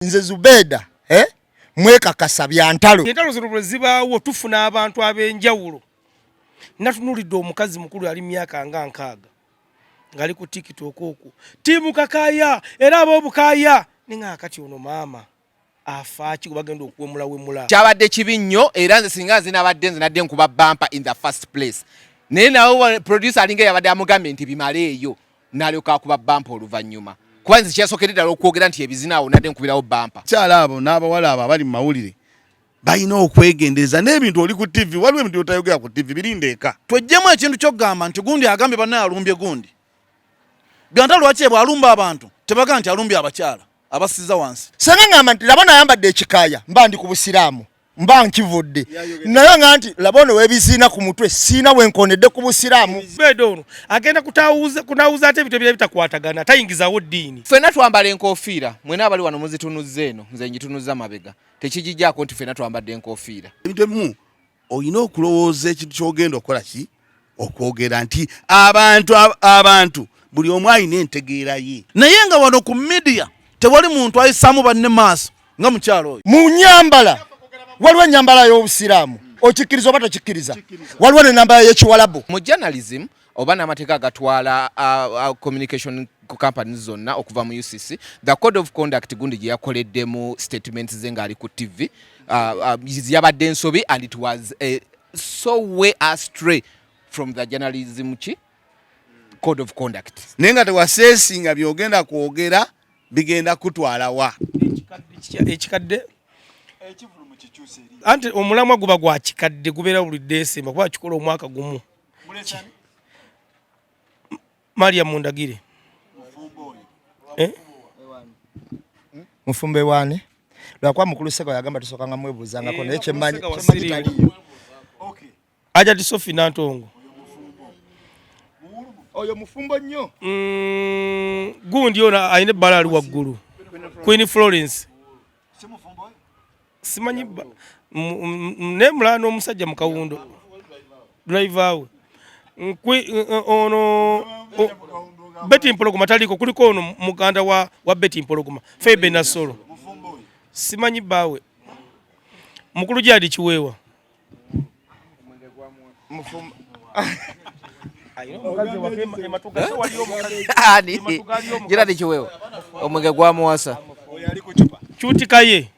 Nze Zubeda eh? Mwekakasa bya ntalo. Entalo zino bwe zibaawo tufuna abantu ab'enjawulo. Natunulidde omukazi mukulu ali myaka nga 60 ng'ali ku TikTok okwo, ttiimu Kakaaya era ab'obukaaya ne nga kati ono maama afaaki gwe bagenda okuwemulawemula. Kyabadde kibi nnyo era nze singa nze nabadde nze nadde nkuba bampa in the first place, naye nawe producer alinga yabadde amugambye nti bimaleeyo, n'alyoka akuba bampa oluvannyuma, kuba nze kyasookedde ddala okwogera nti ebizina awo nadde nkubirawo bampa. Kyala abo n'abawala abo abali mu mawulire balina okwegendereza n'ebintu. Oli ku TV, waliwo ebintu byotayogera ku TV, birinda eka. Tweggyemu ekintu ky'okugamba nti gundi agambye bannaye alumbye gundi. Byanta lwaki bw'alumba abantu tebagaa nti alumbye abakyala abasiza wansi? Senga ngamba nti laba nayambadde ekikaaya, mba ndi ku busiraamu, mba nkivudde, naye nga nti laba ono w'ebiziina ku mutwe, siina wenkonedde ku busiraamu. Zubeda ono agenda kunawuza ate ebintu ebirala bitakwatagana, tayingizawo ddiini. Ffenna twambala enkofiira, mwena abali wano muzitunuzza eno, nze ngitunuzza mabega, tekigijjaako nti ffenna twambadde enkofiira. Ebintu ebimu olina okulowooza ekintu ky'ogenda okukola ki okwogera nti abantu buli omu alina entegeera ye. Naye nga wano ku media tewali muntu ayisaamu banne maaso nga mukyalo oyo. Mu nyambala waliwo ennyambala y'obusiraamu, okikkiriza oba tokikkiriza, waliwo n'ennyambala y'ekiwalabu. Mu journalism oba n'amateeka agatwala communication companies zonna okuva mu UCC, the code of conduct gundi gye yakoleddemu statements ze ng'ali ku TV yabadde ensobi and it was so way astray from the journalism ki code of conduct. Naye nga tewaseesinga byogenda kwogera bigenda kutwala wa? Ekikadde anti omulamwa guba gwa kikadde, gubeera buli Desemba kuba kikola omwaka gumu. Maria Mundagire, eh? Mufumbe wani? Lwakuba mukulu Sega yagamba tusookanga mwebuuzangako, naye kyemmanyi taliiyo. Ajati Sophie Nantongo. Oyo mufumbo nnyo. Gundi ono alina ebbala ali waggulu, Queen Florence, simanyi naye mulala n'omusajja mu kawundo, driver we ono Betty Mpologoma taliko, kuliko ono muganda wa Betty Mpologoma, Febe Nasolo, simanyi bbaawe mukulu gyali Kiweewa. Gerard Kiweewa omwenge gwamuwasa. Kyutikaye.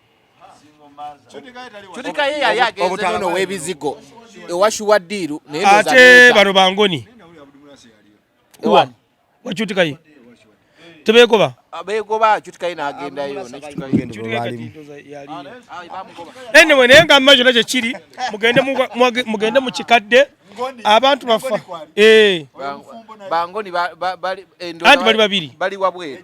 Kyutikaye yali agenze nono w'ebizigo ewashuwa ddiiru. Naye ate bano bangoni wakyutikaye tebeegoba. Beegoba, Kyutikaye n'agendayo. Anyway, naye nga mma kyonna kyekiri, mugende mu kikadde, abantu bafa. Bangoni. Anti bali babiri. Bali wabweru.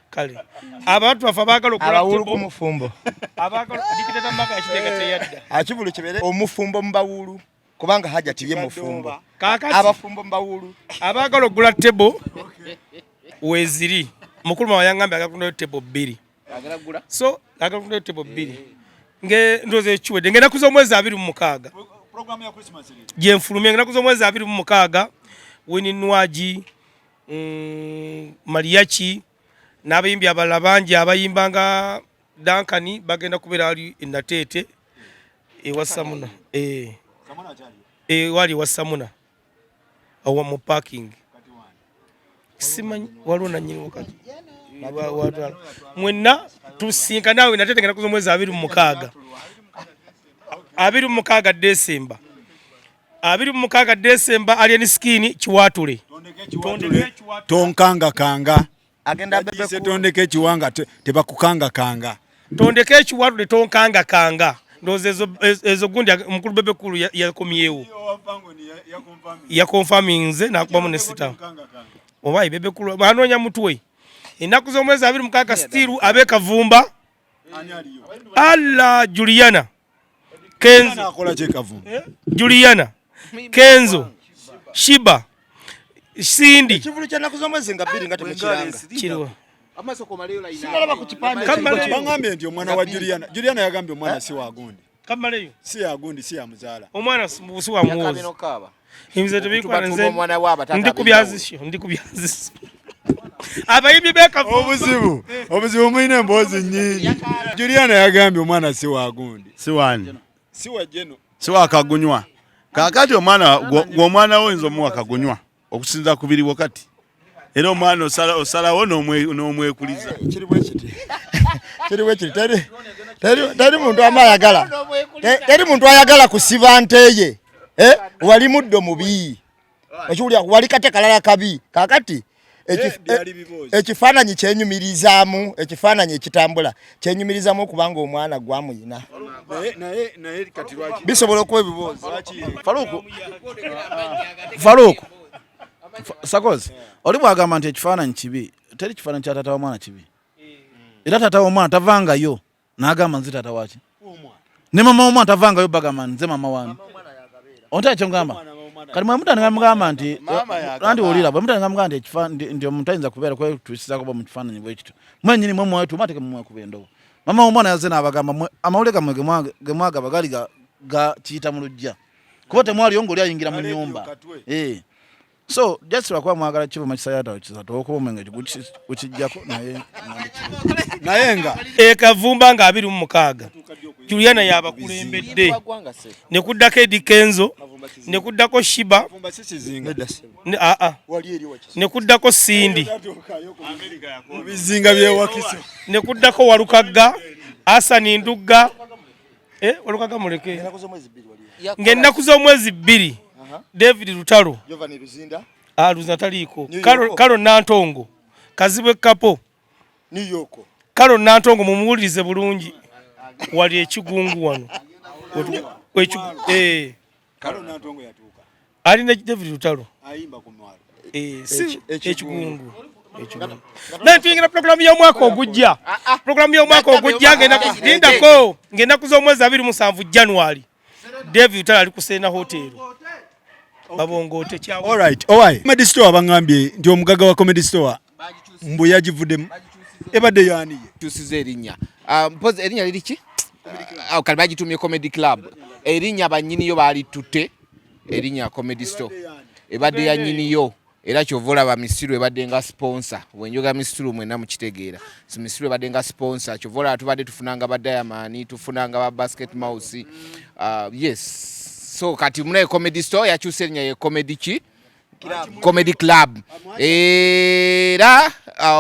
Kale abantu bafe abaagala abawulu ku mufumbo. Dikitata maka yakiteeka teyadda. Akivulu kibeere omufumbo mu bawulu, kubanga Hajati ye mufumbo. Kaakati abafumbo mu bawulu. Abaagala okugula table weeziri, mukulu mawa yangambye agala table bbiri, so agala table bbiri nge ndowooza ekiwedde ng'ennaku z'omwezi 26 gyenfulumye, ng'ennaku z'omwezi 26, Winnie Nwagi, Mariachi n'abayimbi abalala bangi abayimba nga Duncan bagenda kubeera ali Nateete ewa Samuna, wali ewa Samuna awo mu parking, simanyi waliwo nanyini wakati mwenna tusinkana awo Nateete ng'ennaku z'omwezi 26, 26 Desemba, 26 Desemba. Alien Skin Kiwatule. Tonkangakanga. Agenda. Tondeka ekiwanga, tebakukangakanga. Tondeka ekiwatule, tonkangakanga. Ndowooza ezo gundi omukulu Bebe Cool yakomyewo, yakonfaminze nakubamu ne sita oba Bebe Cool anoonya mutwe. Ennaku z'omwezi 26 still ab'ekavumba alla Juliana Kenzo. Akola kyekavumba? Eh? Juliana Kenzo, Shiba, Cindy. Ekivulu ky'ennaku z'omwezi nga 2 nga temukiranga. Kiriwa? Sinalaba ku kipande. Bagambye nti omwana wa Juliana, Juliana yagambye omwana si wagundi. Kamaleyo. Si yagundi, si yamuzaala. Omwana si wa muwozi, nze tebikola, nze ndi ku byazisyo, ndi ku byazisyo. Abayimbi b'ekavumba. Obuzibu, obuzibu mulina emboozi nnyingi. Juliana yagambye omwana si wa gundi. Si wani? Si wa Jeno. Si wa kagunywa. Kaakati omwana gw'omwana wo oyinza omuwa kagunywa okusinza ku biriwo kati. Era omwana osalawo n'omwekuliza. Kiri bwe kiti. Kiri bwe kiti. Teri muntu ayagala. Teri muntu ayagala kusiba nte ye. Wali muddo mubi. Okiwulira wali kate kalala kabi. Kaakati ekifaananyi kyenyumirizaamu, ekifaananyi ekitambula kyenyumirizaamu okubanga omwana gwamuyina. Naye kati lwaki bisobola okuba ebiboozi? Faruku Sakozi, oli bw'agamba nti ekifaananyi kibi, teri kifaananyi kya taata w'omwana kibi. Era taata w'omwana tavangayo n'agamba nze taata waki, ne mama w'omwana tavangayo bagamba nze mama wani. Onta ekyo ngamba kati mwe mutandika mugamba nti anti wulira bwe mutandika mugamba nti nti omuntu ayinza kubeera kwetuusizako bo mu kifaananyi bwe kityo, mwennyini mwe mwetuuma ate mwekuba endobo. Mama w'omwana yazze n'abagamba amawulire gammwe ge mwagaba gaali ga kiyita mu luggya, kuba temwaliyo ng'oli ayingira mu nnyumba. So just lwakuba mwagala kivuma kisayata kisatu okuba omwenge gukijjako naye naye nga ekavumba nga 26 Juliana yabakulembedde ne kuddako Eddy Kenzo ne kuddako Shiba ne kuddako Cindy bizinga byewakiso ne kuddako Walukagga Hassan Ndugga Walukagga muleke ng'ennaku z'omwezi 2 David Lutalo Giovanni Luzinda Luzinda taliiko Karo Nantongo Kazibwe Kapo New York Karo Nantongo mumuwulirize bulungi wali ekigungu wano Karo Nantongo yatuuka ali ne David Lutalo ayimba ku mwalo ekigungu naye tuyingira programu y'omwaka ogujja programu y'omwaka ogujja lindako ng'ennaku z'omwezi 27 January David Lutalo ali ku Serena Hotel babongote kyawo. All right, owai. Comedy Store abangambye nti omugaga wa Comedy Store mbu yagivuddemu ebadde yaani ye tusize erinnya mpozi erinnya liri ki? Kale bagitumye Comedy Club. Erinnya bannyiniyo baalitutte erinnya Comedy Store ebadde ya nnyiniyo era kyova olaba Misiru ebadde nga sponsor. Bwenjoga Misiru mwenna mukitegeera. So Misiru ebadde nga sponsor kyova olaba tubadde tufunanga ba Diamond, tufunanga ba Basket Mouse. Yes. So kati munaye Comedy Store yakyusa erinnya ye Comedy ki? Comedy Club. Era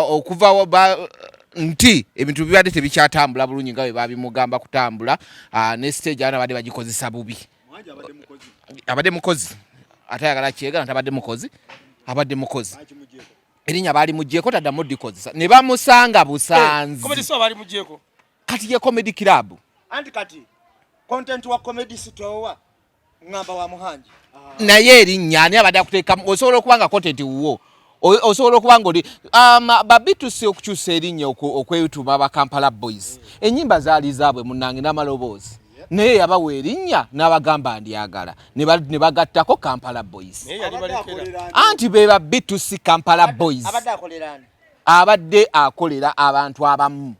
okuva nti ebintu bibadde tebikyatambula bulungi nga bwe babimugamba kutambula, ne stage abaana badde bagikozesa bubi. Abadde mukozi ate ayagala kyegana tabadde mukozi, abadde mukozi erinnya baali muggyeko taddamu dikozesa ne bamusanga busanzi. Comedy Store baali muggyeko kati ye Comedy Club. Anti kati content wa Comedy Store ngamba wa Muhangi naye erinnya ani abadde akuteekamu? Osobola okuba nga content wuwo, osobola okuba nga oli babitusi okukyusa erinnya okwetuma aba Kampala Boys. Ennyimba zaali zaabwe munnange n'amaloboozi, naye yabawa erinnya n'abagamba ndyagala ne bagattako Kampala Boys. Anti be babitusi Kampala Boys. Abadde akolera abantu abamu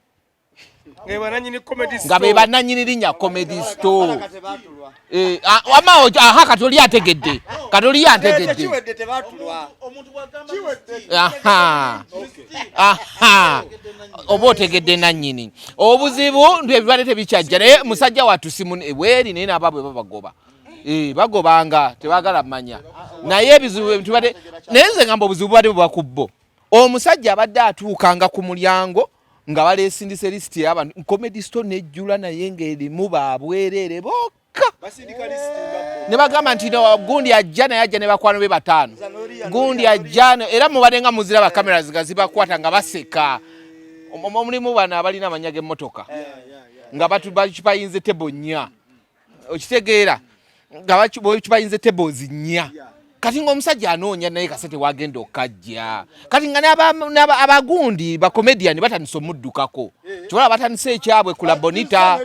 nga be bannannyini linnya Comedy Store. Aha kati oli ategedde, kati oli antegedde. Aha oba otegedde nannyini. Obuzibu nti ebibadde tebikyajja naye musajja wattu si bweri naye n'abaabwe babagoba. Bagobanga tebaagala mmanya naye ebizibu tubadde naye nze ngamba obuzibu bubadde buba ku bo. Omusajja abadde atuukanga ku mulyango nga baleesindise lisiti y'abantu Comedy Store nejjula naye ng'erimu baabwereere bokka ne bagamba nti gundi ajja naye ajja ne bakwano be bataano, gundi ajja era mubadde nga muziraba kamera nga zibakwata nga baseka. Omulimu bano abalina amannya g'emmotoka nga bakibayinze tebo 4, okitegeera nga bakibayinze tables 4. Kati ng'omusajja anoonya naye kasente wagenda okajja. Kati nga abagundi ba comedian batandise omuddukako. Kyobola batandise ekyabwe ku La Bonita.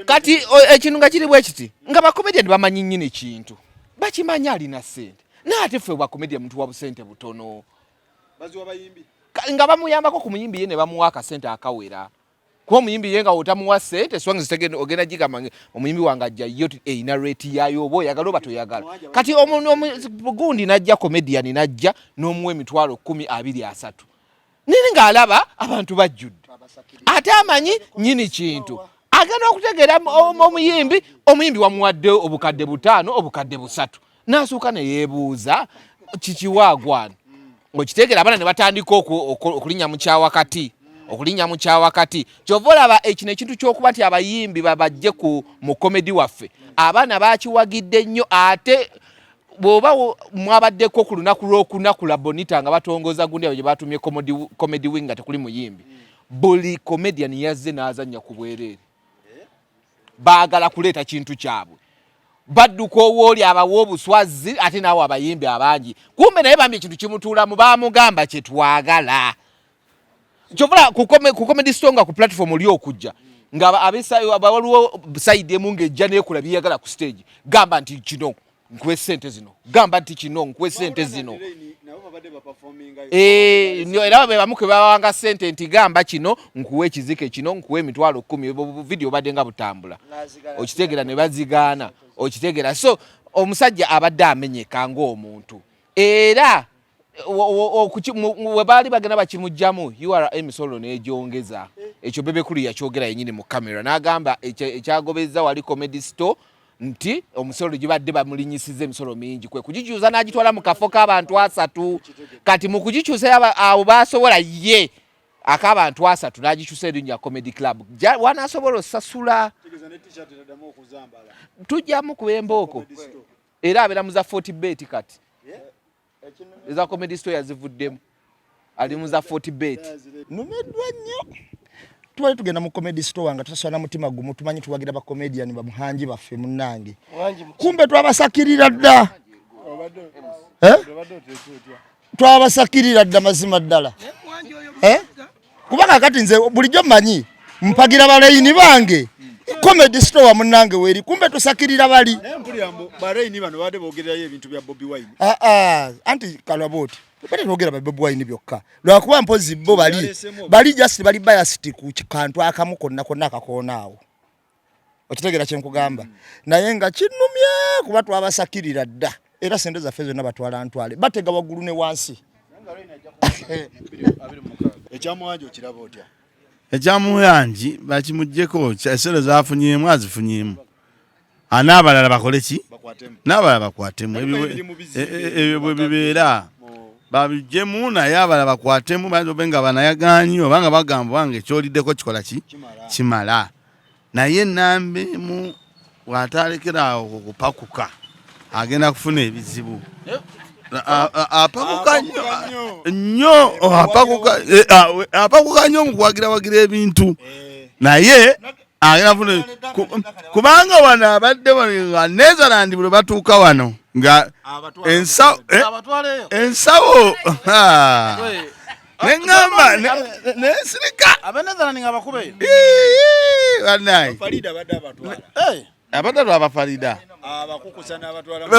Kati ekintu nga kiri bwe kiti nga ba comedian bamanyi nnyini kintu. Bakimanyi alina ssente. Naye ate ffe ba comedian mutuwa busente butono. Nga bamuyambako ku muyimbi ye ne bamuwa akasente akawera. Kuba omuyimbi ye nga otamuwa sente swangi zitegenda ogenda gigamba omuyimbi wange ajja yo erina rate yaayo oba oyagala oba toyagala. Kati gundi najja comedian najja n'omuwa 10,000 20, 30 nini ng'alaba abantu bajjudde ate amanyi nyini kintu agenda okutegeera omuyimbi wamuwadde 5,000 3,000 n'asooka ne yeebuuza kikiwaagwano okitegeera abaana ne batandika okulinnya mu kyawakati okulinnya mu kyawakati kyova olaba ekino ekintu ky'okuba nti abayimbi babajje ku mu komedi waffe abaana bakiwagidde nnyo ate bw'oba mwabaddeko ku lunaku lw'okuna ku Labonita nga batongoza gundi abo gye batumye comedy wing nga tekuli muyimbi buli comedian yazze n'azannya ku bwereere baagala kuleeta kintu kyabwe badduka owooli abawa obuswazi ate naawe abayimbi abangi kumbe naye bambi ekintu kimutuulamu baamugamba kye twagala kyovula ku comedy store nga ku platform oli okujja nga waliwo side emu ng'ejja neekola byeyagala ku stage gamba nti kino nkuwe sente zino gamba nti kino nkuwe sente zino era be bamu ke babawanga sente nti gamba kino nkuwe ekizike kino nkuwe 10,000 video badde nga butambula okitegeera ne bazigaana okitegeera so omusajja abadde amenyeka ng'omuntu era we baali bagenda bakimugjamu URA emisolo n'egyongeza ekyo Bebe Cool yakyogera yennyini mu kamera n'agamba ekyagobezza wali comedy store nti omusolo gibadde bamulinyisiza emisolo mingi kwe kugikyusa n'agitwala mu kafo k'abantu 3 kati mu kugikyusa abo basobola ye ak'abantu 3 n'agikyusa erinnya comedy club wanaasobola osasula tujjamu kuba embooko era abeera mu za 40 bet kati eza comedy store yazivuddemu ali mu za 40 bet numiddwa nnyo tubali tugenda mu comedy store nga tusasula na mutima gumu tumanyi tuwagira ba comedian ba muhangi baffe munnange kumbe twabasakirira dda twabasakirira dda mazima ddala kuba kakati nze bulijjo mmanyi mpagira balayini bange comedy store munnange weeri kumbe tusakirira bali anti kalaba oti bate twogera ba Bobi Wine byokka lwakuba mpozi bo bali just bali biased ku kantu akamu konna konna akakoona awo okitegeera kye nkugamba naye nga kinnumye kuba twabasakirira dda era sente zaffe zonna batwala ntwale batega waggulu ne wansi Ekyamuwangi okiraba otya? Ekyamuwangi bakimuggyeko esente zafunyeemu azifunyeemu n'abalala bakole ki n'abalala bakwatemu ebyo bwe bibeera babiggyemu naye abalala bakwatemu bayinza obe nga banayagaanyi oba nga bagamba wange ekyoliddeko kikola ki kimala naye ennamba emu bw'atalekera awo okupakuka agenda kufuna ebizibu apakuka nnyo apakuka nnyo mu kuwagirawagira ebintu naye agenda kufuna kubanga wano abadde nga Netherland bwe batuuka wano nga ensawo neŋŋamba nensirika bannaye abadde abafarida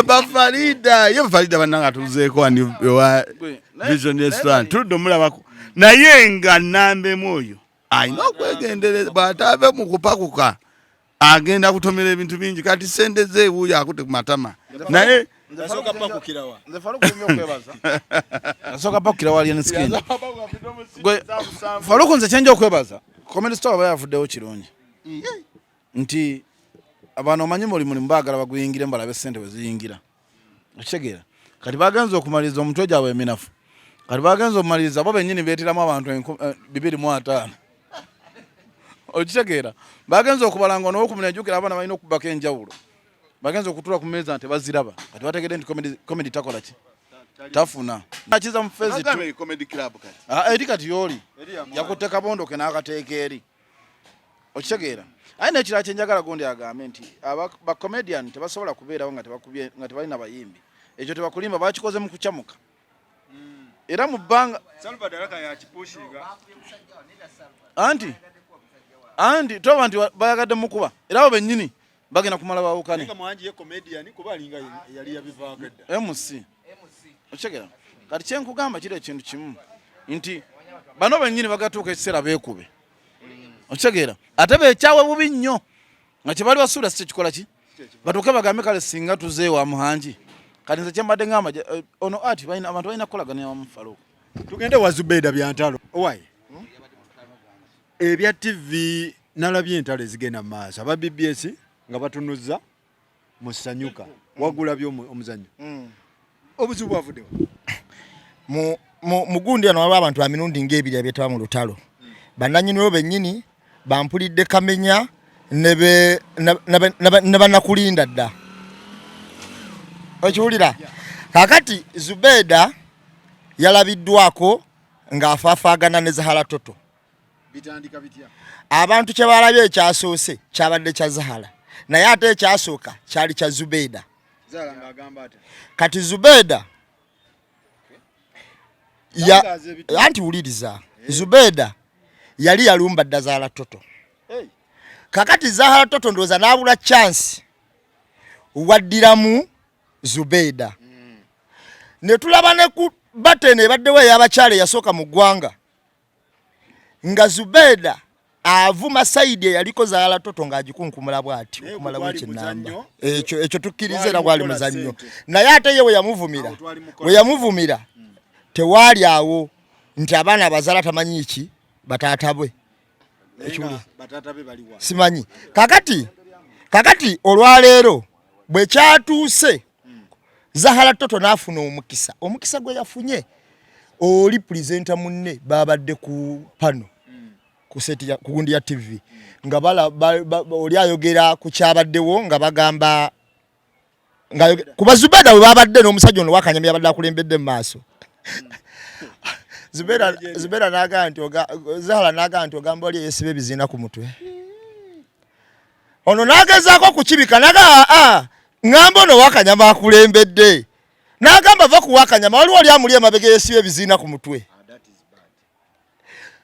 bafarida ye bafarida bannange atuuzeeko wano ewa Vision Restaurant tuludde omulabako naye nga nnambemu oyo alina okwegendereza bw'ataave mu kupakuka agenda kutomera ebintu bingi kati sente ze wuuyo akutte ku matama naye Nasooka pakukira wa Alien Skin. Gwe Faruku nze kyenja okwebaza comedy store aba yavuddewo kirungi nti abantu omanyi muli mulimu baagala baguyingire balabe ssente bwe ziyingira okitegeera kati bagenza okumaliriza omutwe gyabwe eminafu kati bagenza okumaliriza bo bennyini beeteramu abantu 250 okitegeera bagenza okubala nga onowokumi nejjukira abaana balina okubako enjawulo bagenza okutula ku meeza nti baziraba kati bategedde nti comedy takola ki tafuna akiza mu phase 2 eri kati yooli yakutte kabondo ke n'akateeka eri okitegeera aye n'ekirala kye njagala gundi agambe nti ba comedian tebasobola kubeerawo nga tebakubye nga tebalina bayimbi ekyo tebakulimba bakikoze mu kucamuka era mu bbanga anti toba nti bayagadde mukuba era abo bennyini bagenda kumala bawukane MC okitegeera kati kyenkugamba kiri ekintu kimu nti bano bennyini bagatuuka ekiseera beekube. Okitegeera? Ate bekyawe bubi nnyo nga kyebali basuubira si kyekikola ki batuuke bagambe kale singa tuzeewa muhangi. Kati nze kyembadde ngamba ono ati abantu balina kukolaganira wamu Farouk. Tugende wa Zubeda Byantalo. Owai. Ebya TV nalabye entalo ezigenda mu maaso. Aba BBS nga batunuzza mu Sanyuka. Wagulabye omuzannyo. Obuzibu bwavuddewa? Mu gundi eno waliwo abantu ba mirundi ng'ebiri abeetaba mu lutalo. Bannannyini bo bennyini bampulidde Kamenya ne banakulinda dda. Okiwulira? Kaakati Zubeda yalabiddwako ng'afaafaagana ne Zahara Toto. Bitandika bitya? Abantu kye balabye ekyasoose kyabadde kya Zahara, naye ate ekyasooka kyali kya Zubeda. Zahara ng'agamba atya? Kati Zubeda anti wuliriza, Zubeda yali yalumba dda Zahara Toto. Kakati Zahara Toto ndowooza n'abula chance waddiramu Zubeda. Ne tulaba ne ku batene ebaddewo ey'abakyala eyasooka mu ggwanga nga Zubeda avuma saidi eyaliko Zahara Toto ng'agikunkumula bw'ati okumala wiiki nnamba. Ekyo tukkiriza era gwali muzannyo, naye ate ye we yamuvumira tewaali awo nti abaana abazaala tamanyi ki bataata bwe simanyi. Kakati olwaleero bwe kyatuuse Zahara Toto n'afuna omukisa gwe yafunye oli presenter munne babadde ku pano ku seti ya ku gundi ya TV nga bala oli ayogera ku kyabaddewo nga bagamba nga kuba Zubeda we babadde n'omusajja ono wakanyama yabadde akulembedde mu maaso. Zubeda n'agamba nti Zahara n'agamba nti ogamba oli eyesiba ebiziina ku mutwe. Ono n'agezaako okukibika n'agamba ŋŋamba ono wakanyama akulembedde. N'agamba va ku wakanyama waliwo oli amuli emabega eyesiba ebiziina ku mutwe.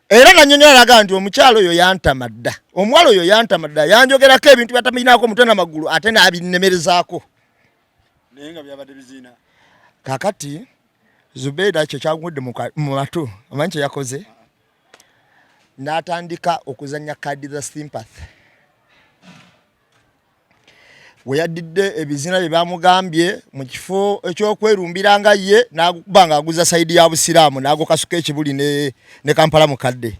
Era nannyonnyola n'agamba nti omukyala oyo yantama dda, omuwala oyo yantama dda, yanjogerako ebintu by'atamanyinaako mutwe n'amagulu ate n'abinnemerezaako. Naye nga byabadde biziina. Kaakati Zubeda kye kyagudde mu matu, omanyi kye yakoze? N'atandika okuzannya kaadi za sympathy. We yaddidde ebizina bye bamugambye mu kifo eky'okwerumbira nga ye n'agukuba ng'aguza sayidi ya Busiraamu n'agukasuka ekibuli ne Kampala mukadde.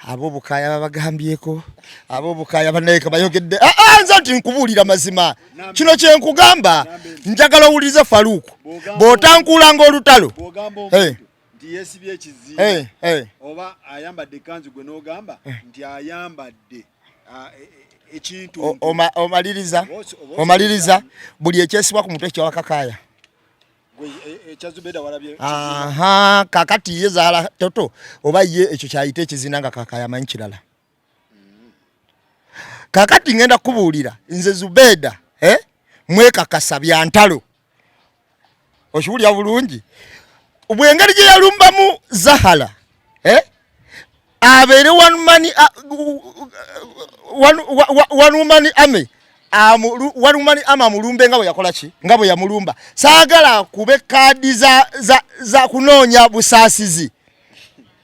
Ab'obukaaya babagambyeko, ab'obukaaya bannayeka bayogedde. Nze nti nkubuulira mazima, kino kye nkugamba, njagala owulirize Farouk, bw'otankuulanga olutalo. Nti yeesibye ekiziina oba ayambadde ekkanzu gwe n'ogamba nti ayambadde ekintu. Omaliriza buli ekyesibwa ku mutwe kyawakakaaya. Aha, kakati ye Zahara Toto oba ye ekyo kyayita ekizina nga kakaya amanyi kirala. Kakati ngenda kubuulira nze Zubeda mwekakasa bya ntalo. Okiwulira bulungi bwengeri gye yalumbamu Zahara abeere one woman army, one woman army amulumbe nga bwe yakola ki, nga bwe yamulumba. Saagala kube kaadi za kunoonya busaasizi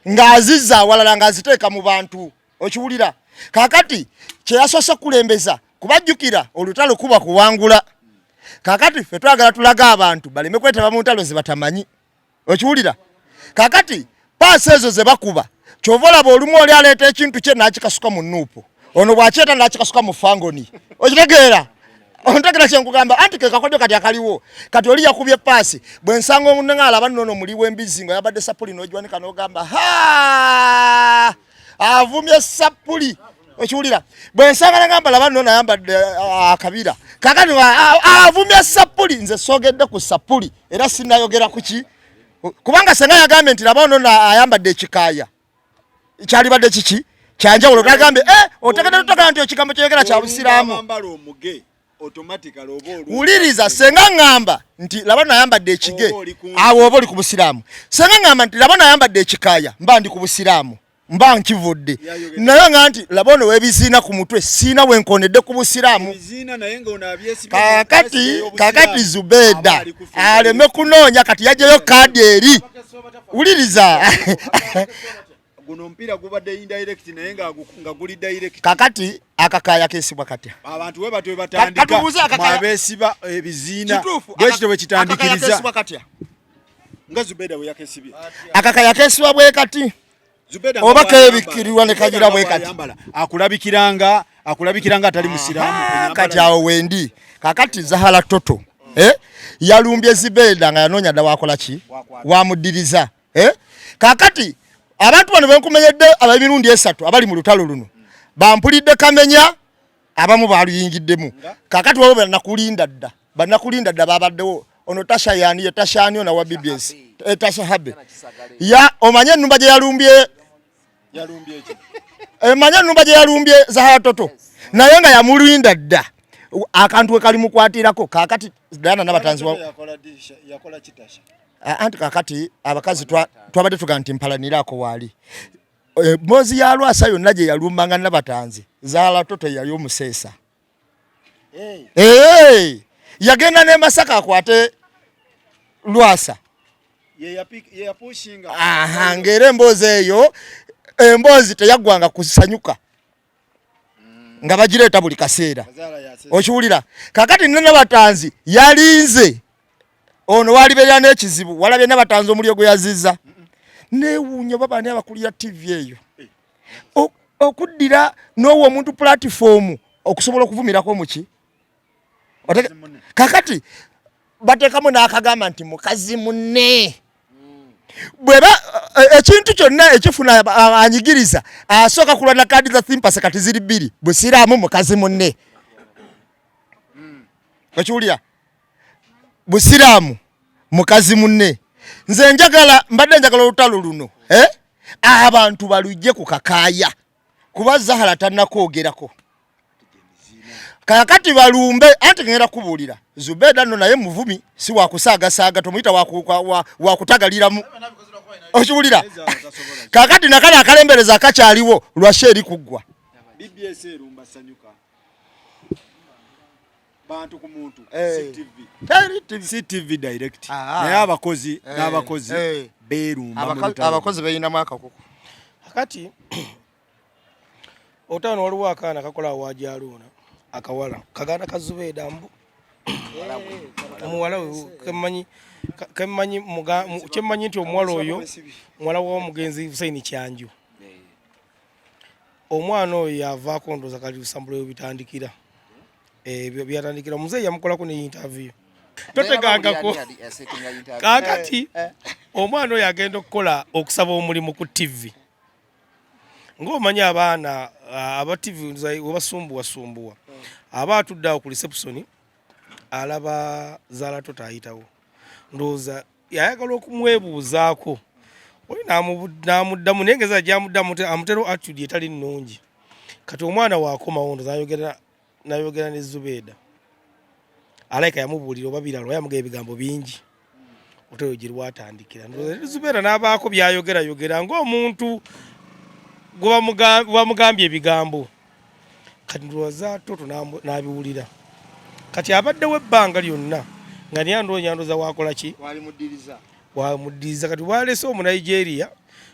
ng'azizza awalala ng'aziteeka mu bantu. Okiwulira? Kaakati kye yasoose kulembeza kubajjukira olutalo kuba kuwangula. Kaakati ffe twagala tulaga abantu baleme kwetaba mu ntalo ze batamanyi. Okiwulira? Kaakati paasi ezo ze bakuba, ky'ova olaba olumu oli aleeta ekintu kye n'akikasuka mu nuupu, ono bw'akyeta n'akikasuka mu fangoni. Okitegeera? Ontegera kye nkugamba? Anti ke kakodyo kati akaliwo. Kati oli yakubye paasi, bwe nsanga omunne ng'alaba nno ono muli w'embizzi nga yabadde sapuli n'ogiwanika n'ogamba ha avumye sapuli. Okiwulira? Bwe nsanga nagamba laba nno nayambadde akabira, kakati avumye sapuli. Nze soogedde ku sapuli era sinnayogera ku ki, kubanga senga yagambye nti laba ono ayambadde ekikaaya, kyalibadde kiki kyanjawulo. Gagambye otegedde tutagala nti ekigambo kyeyogera kya Busiraamu. Wuliriza, senga ŋŋamba nti laba nayambadde ekige, awo oba oli ku Busiraamu. Senga ŋŋamba nti laba nayambadde ekikaaya, mba ndi ku Busiraamu, mba nkivudde. Naye nga nti laba ono w'ebiziina ku mutwe, siina we nkonedde ku Busiraamu. Kakati Zubeda aleme kunoonya, kati yaggyeyo kaadi eri. Wuliriza. Guno omupiira gubadde indirect naye nga guli direct. Kakati akakaya kesibwa katya? Abantu we batwe batandika mwabeesiba ebiziina bwekityo bwe kitandikiriza. Nga Zubeda bwe yakesibye. Akakaya kesibwa bwe kati. Oba kebikkirirwa ne kagira bwe kati. Akulabikiranga akulabikiranga atali musiraamu. Kati awo wendi. Kakati Zahara Toto yalumbye Zubeda nga yanoonya dda wakola ki? Wamuddiriza. Kakati abantu bano benkumenyedde ab'emirundi esatu abali mu lutalo luno bampulidde kamenya, abamu baluyingiddemu. Kakati wabo banakulinda dda, banakulinda dda babaddewo. Ono Tasha yani ye Tasha ani ona wa BBS Tasha Habe ya omanye ennumba gye yalumbye emanye ennumba gye yalumbye Zahara Toto naye nga yamulinda dda akantu we kalimukwatirako. Kakati Diana Nabatanzi yakola kitasha. Anti kakati abakazi twabadde tugamba nti mpalaniraako waali emboozi ya Lwasa yonna gye yalumbanga Nabatanzi, Zahara Toto yali omuseesa. Yagenda ne Masaka akwate Lwasa. Aha, ng'era emboozi eyo emboozi teyaggwanga kusanyuka nga bagireeta buli kaseera. Okiwulira? Kakati nne Nabatanzi yalinze ono walibeera n'ekizibu, walabye Nabatanzi omulyo gwe yazizza. Neewuunya oba baani abakulira TV eyo okuddira n'owa omuntu platform okusobola okuvumirako muki. Kakati bateekamu n'akagamba nti mukazi munne bweba ekintu kyonna ekifuna anyigiriza asooka kulwana kaadi za thimpasa kati ziri bbiri, busiraamu mukazi munne. Okiwulira? Busiraamu mukazi munne. Nze njagala, mbadde njagala olutalo luno abantu balujje ku kakaaya kuba Zahara tannakwogerako. Kakati balumbe, anti ngenda kubuulira Zubeda nno naye muvumi, si wakusaagasaaga, tomuyita wakutagaliramu. Okiwulira? Kakati nakale akalembereza akakyaliwo lwaki eri kuggwa. BBS erumba Sanyuka bantu ku muntu CTV direct naye abakozi n'abakozi beerumba. Abakozi beyinamu akakuku. Kakati otano waliwo akaana kakola awajaluuna akawala kaganda ka Zubeda mbu omuwala we kemmanyi kyemmanyi nti omuwala oyo muwala w'omugenzi Hussein Kyanjo. Omwana oyo yavaako ndowooza kali lusambulo we bitandikira ebyo byatandikira omuzeeyi yamukolako ne interview totegangako. Kakati omwana oyo agenda okukola okusaba omulimu ku TV ng'omanyi abaana aba TV webasumbuwasumbuwa aba atudde awo ku reception alaba Zahara Toto ayitawo, ndowooza yayagala okumwebuuzaako oli n'amuddamu naye ngeza gyamuddamu amutera attitude etali nnungi. Kati omwana waakomawo ndowooza nayogera ne Zubeda alayika yamubuulira oba birala yamugamba ebigambo bingi oteyo gye lwatandikira. Zubeda n'abaako byayogerayogera ng'omuntu gwe bamugambye ebigambo. Kati ndowooza Toto n'abiwulira. Kati abaddewo ebbanga lyonna nga naye andonyandoza wakola ki wamuddiriza. Kati bwalese Omunigeria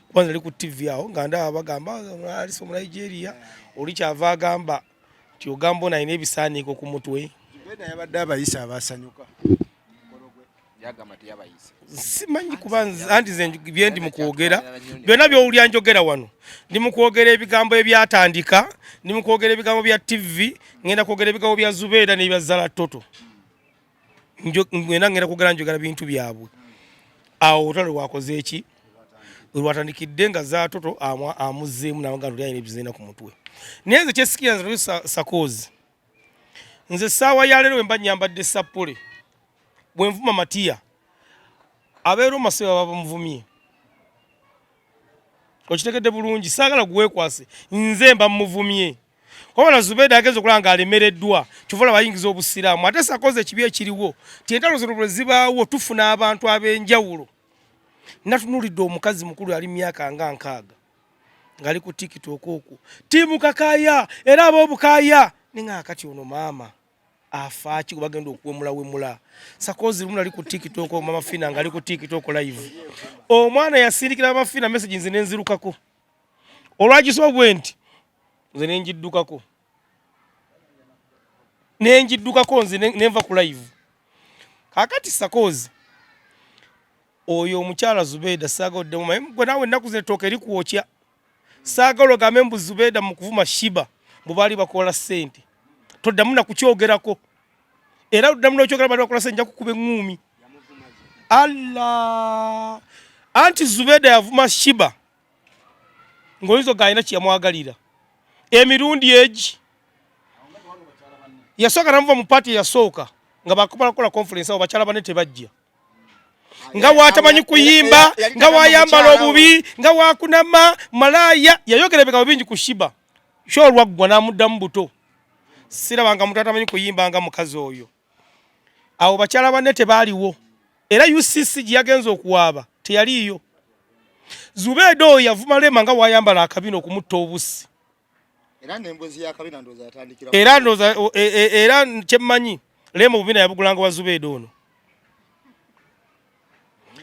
kubanza ali ku TV awo nga ndaba bagamba alese Omunigeria oli kyava agamba nti ogamba ono alina ebisaaniiko ku mutwe. Zubeda yabadde abayise abasanyuka. Simanyi kuba anti nze bye ndi mu kwogera byonna by'owulira njogera wano, ndi mu kwogera ebigambo ebyatandika, ndi mu kwogera ebigambo bya TV, ngenda kwogera ebigambo bya Zubeda n'ebya Zahara Toto. Ngenda ngenda kwogera njogera bintu byabwe. Awo olutalo lwakoze eki lwatandikidde nga Zahara Toto amuzzeemu n'amugamba nti alina ebiziina ku mutwe. Naye nze kyesikira nze Sakozi, nze essaawa ya leero bwe mba nnyambadde sappule bwe nvuma Matiya abeera omasibe baba bamuvumye. Okitegedde bulungi, saagala gwekwase nze mba muvumye. Wabula Zubeda ageza okulaba ng'alemereddwa, kyova olaba ayingiza obusiraamu. Ate Sakozi ekibi ekiriwo ti entalo zino bwe zibaawo tufuna abantu ab'enjawulo. Natunuulidde omukazi mukulu ali myaka nga 60 ng'ali ku TikTok okwo, ttiimu Kakaaya era ab'obukaaya ninga kati ono maama afaaki gwe bagenda okuwemulawemula. Sakozi lumu nali ku TikTok, mama Fina ng'ali ku TikTok live, omwana yasindikira mama Fina message nze nenzirukako. Olwagisoma bwe nti nze nengiddukako, nengiddukako nze nenva ku live. Kaakati Sakozi oyo omukyala Zubeda saagala oddemu, maye gwe naawe ennaku zino ettooke likwokya. Saagala ogambe mbu Zubeda mu kuvuma Shiba mbu baali bakola ssente, toddamu na kukyogerako, era oddamu n'okyogera baali bakola ssente, nja kukuba eŋŋuumi. Allah, anti Zubeda yavuma Shiba ng'oyinza oga alina kyeyamwagalira emirundi egi. Yasooka namuva mu paati eyasooka nga bakumala kukola conference, abo bakyala bane tebajja, nga watamanyi kuyimba, nga wayambala obubi, nga wakunama malaaya. Yayogera ebigambo bingi ku Shiba. Sho olwaggwa n'amuddamu buto, sirabanga muntu atamanyi kuyimba nga mukazi oyo. Awo bakyala banne tebaaliwo, era UCC gye yagenze okuwaaba teyaliiyo. Zubeeda oyo yavuma Rema nga wayambala akabina okumutta obusi. Era n'emboozi y'akabina ndowooza yatandikira era ndowooza era kyemmanyi Rema obubina yabugulanga wa Zubeeda ono.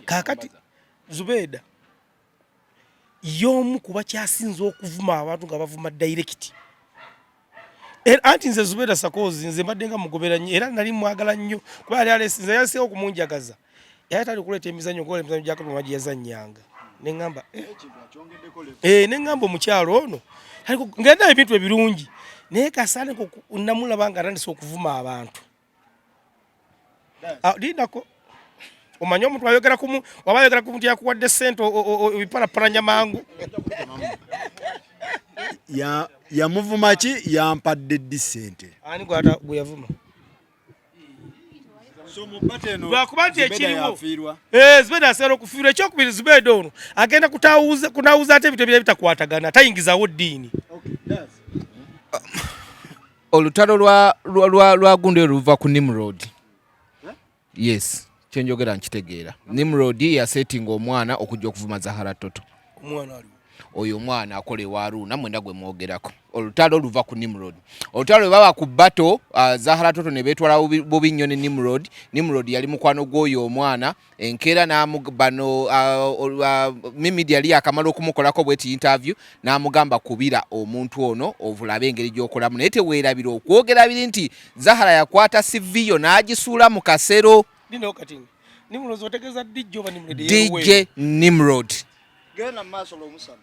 Kaakati Zubeeda y'omu ku bakyasinze okuvuma abantu nga bavuma direct. Era anti nze Zubeeda Sakozi nze mbadde nga mugobera nnyo, era nali mwagala nnyo kuba yali alesinze, yasinga okumunjagaza. Yali tali kuleeta emizannyo, kuba emizannyo gya Katonda gye yazannyanga. Ne ŋŋamba, ne ŋŋamba omukyalo ono ngenda ebintu ebirungi, naye kasaane namulaba nga atandise okuvuma abantu. Lindako, omanyi omuntu ayogera ku waba ayogera ku muntu yakuwadde ssente, ebipalapalanya mangu. Yamuvuma ki? Yampadde ddi ssente? Ani gwe yavuma? Lwakuba nti ekiriwo Zubeda asobola okufiirwa. Ekyokubiri, Zubeda ono agenda kunawuza ate ebintu ebirala bitakwatagana, tayingizawo ddiini. Olutalo lwa gundi luva ku Nimrod. Yes, kyenjogera nkitegeera. Nimrod yasetinga omwana okujja okuvuma Zahara Toto. Omwana aliwo. Oyo omwana akola ewa Aruna, mwenda gwe mwogerako. Olutalo luva ku Nimrod. Olutalo lwe baba ku battle, Zahara Toto ne beetwala bubi nnyo ne Nimrod. Nimrod yali mukwano gw'oyo omwana. Enkeera bano, Mimidi yali yakamala okumukolako bweti interview, n'amugamba kubira omuntu ono ovulabe engeri gy'okolamu, naye teweerabira okwogera biri nti Zahara yakwata CV yo n'agisuula mu kasero. Lino kati Nimrod otegeeza DJ oba Nimrod? DJ Nimrod. Genda mu maaso lw'omusana.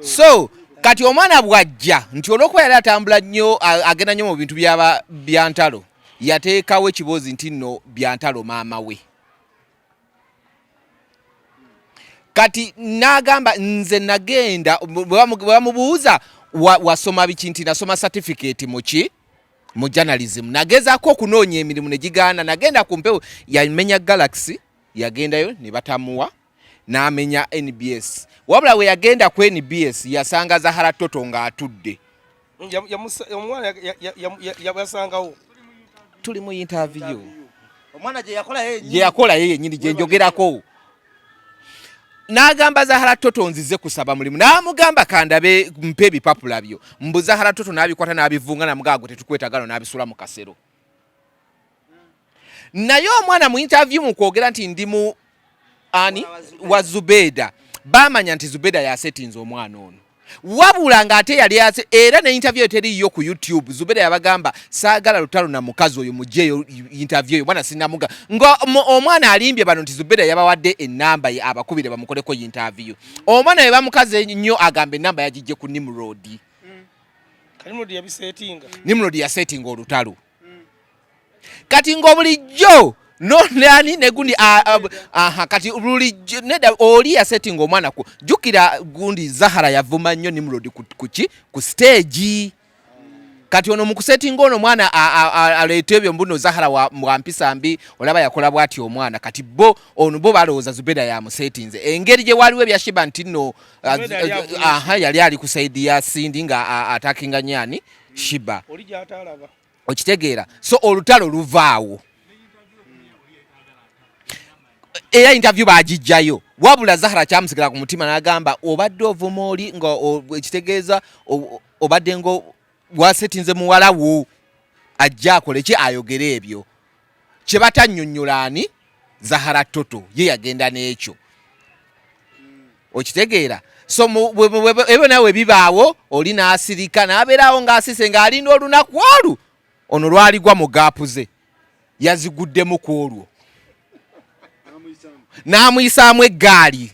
So kati omwana bw'ajja nti olw'okuba yali atambula nnyo, agenda nnyo mu bintu byantalo, yateekawo ekiboozi nti nno byantalo maama we. Kati n'agamba nze nagenda, bwe bamubuuza wasoma biki, nti nasoma certificate muki mu journalism, nagezaako okunoonya emirimu ne gigaana, nagenda ku mpewo, yamenya Galaxy, yagendayo ne batamuwa, n'amenya NBS. Wabula we yagenda ku NBS yasanga Zahara Toto ng'atudde. Omwana yasangawo. Tuli mu interview. Omwana gye yakola ye gye yakola ye yennyini gye njogerako. N'agamba Zahara Toto nzize kusaba mulimu, n'amugamba kandabe mpe ebipapula byo. Mbu Zahara Toto n'abikwata n'abivunga, n'amugamba gwe tetukwetaaga, n'abisuula mu kasero. Naye omwana mu interview mu kwogera nti ndi mu ani wa Zubeda, baamanya nti Zubeda yasetinze omwana ono, wabula ng'ate yali ase. Era ne interview eteriiyo ku YouTube, Zubeda yabagamba saagala lutalo na mukazi oyo, mugyeyo interview eyo, mwana sinamuga nga omwana alimbye bano nti Zubeda yabawadde ennamba ye abakubire bamukoleko interview. Omwana we bamukaze nnyo agamba ennamba yagijje ku Nimrod. Nimrod yabisetinga. Nimrod yasetinga olutalo. Kati ng'obulijjo no nani ne gundi aha, kati bulijjo nedda oli yasetinga omwana ku jjukira gundi Zahara yavuma nnyo Nimrod ku ku stage. Kati ono mu kusetinga ono omwana aleeta ebyo mbuno Zahara wa mpisa mbi, olaba yakola bw'ati omwana. Kati bo ono bo balowooza Zubeda yamusetinze, engeri gye waliwo ebya Shiba nti nno aha yali ali ku side ya Cindy nga atakinga nyani Shiba. Oli gy'atalaba. Okitegeera? So olutalo luvaawo, era interview bagijjayo. Wabula Zahara kyamusigala ku mutima, n'agamba obadde ovuma oli nga ekitegeeza obadde nga wasetinze muwala wo ajja akole ki, ayogere ebyo kye batannyonnyola. Ani Zahara Toto ye yagenda n'ekyo. Okitegeera? So ebyo nawe bibaawo, oli n'asirika n'abeeraawo ng'asise ng'alinda olunaku olu ono lwaligwa mu gaapu ze yaziguddemu ku olwo n'amuyisaamu eggaali.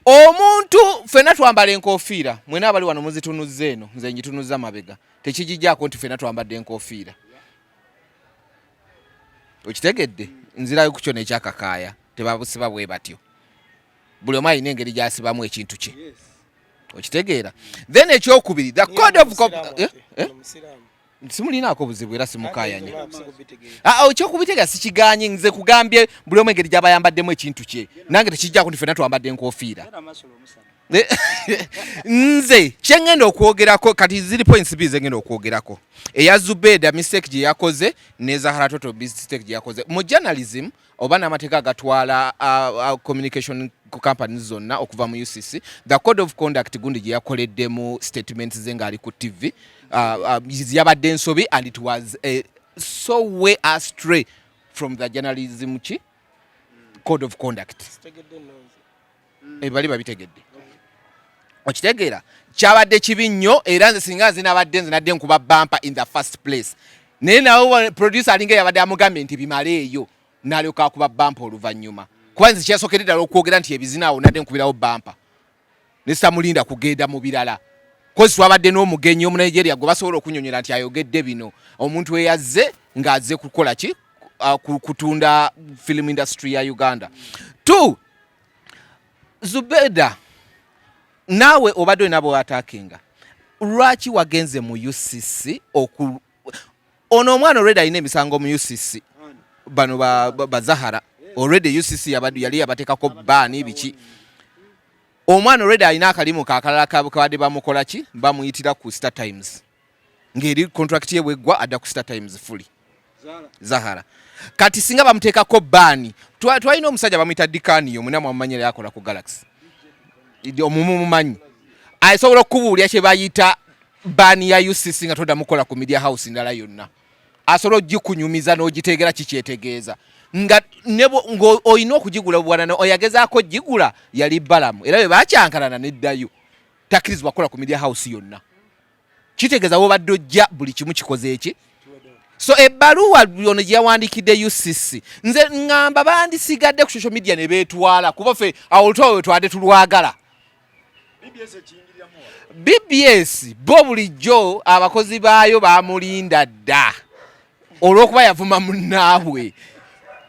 Omuntu ffenna twambala enkofiira, mwena abali wano muzitunuzza eno, nze ngitunuzza mabega, tekigijjaako nti ffenna twambadde enkofiira. Okitegedde? Nzirayo ku kyo n'ekyakakaaya, tebabusiba bwe batyo, buli omu alina engeri gy'asibamu ekintu kye. Okitegeera? Then ekyokubiri, the code of eh? Eh? Simulinaako buzibu era simukayanya. Ah, ekyokubitegeera sikiganye, nze kugambye buli omu engeri gy'aba yambaddemu ekintu kye, nange tekijjako nti ffenna twambadde enkofiira. Nze kyengenda okwogerako kati ziri points bbiri zengenda okwogerako, eya Zubeda mistake gye yakoze ne Zahara Toto mistake gye yakoze mu journalism oba n'amateeka agatwala communication companies zonna okuva mu UCC, the code of conduct gundi gye yakoleddemu statements ze ng'ali ku TV yabadde ensobi and it was so way astray from the journalism ki code of conduct. Bali babitegedde. Okitegeera? Kyabadde kibi nnyo, era nze singa nze nabadde nze nadde nkuba bampa in the first place, naye nawe producer alinga yabadde amugambye nti bimaleeyo, n'alyoka akuba bampa oluvannyuma, kuba nze kyasookedde ddala okwogera nti ebizina awo nadde nkubirawo bampa ne sitamulinda kugenda mu birala, kozi twabadde n'omugenyi Omunigeria gwe basobola okunyonyola nti ayogedde bino, omuntu eyazze ng'azze kukola ki, kutunda film industry ya Uganda. Two, Zubeda, naawe obadde olina bwewatakinga, lwaki wagenze mu UCC? Oku ono omwana already alina emisango mu UCC, bano ba Zahara already UCC yali yabateekako baani biki. Omwana already alina akalimu kakalala kabadde bamukola ki, bamuyitira ku Star Times, ng'eri contract ye bweggwa adda ku Star Times fully. Zahara kati singa bamuteekako baani, twalina omusajja bamuyita Dikaniyo, mwena mwamumanyi, era yakola ku Galaxy, omumumumanyi, asobola okukubuulya kye bayita baani ya UCC nga toddamu kukola ku media house ndala yonna, asobola ogikunyumiza n'ogitegeera kikyetegeeza nga ng'olina okugigula bwanana. Oyagezaako ogigula yali balamu, era bwe bakyankalana neddayo, takkirizibwa kukola ku media house yonna. Kitegeeza wobadde ojja buli kimu kikoze eki. So ebbaluwa ono gye yawandiikidde UCC, nze ŋŋamba bandisigadde ku social media ne beetwala, kuba ffe awo olutalo we twadde tulwagala. BBS bo bulijjo abakozi baayo bamulinda dda olw'okuba yavuma munnaabwe.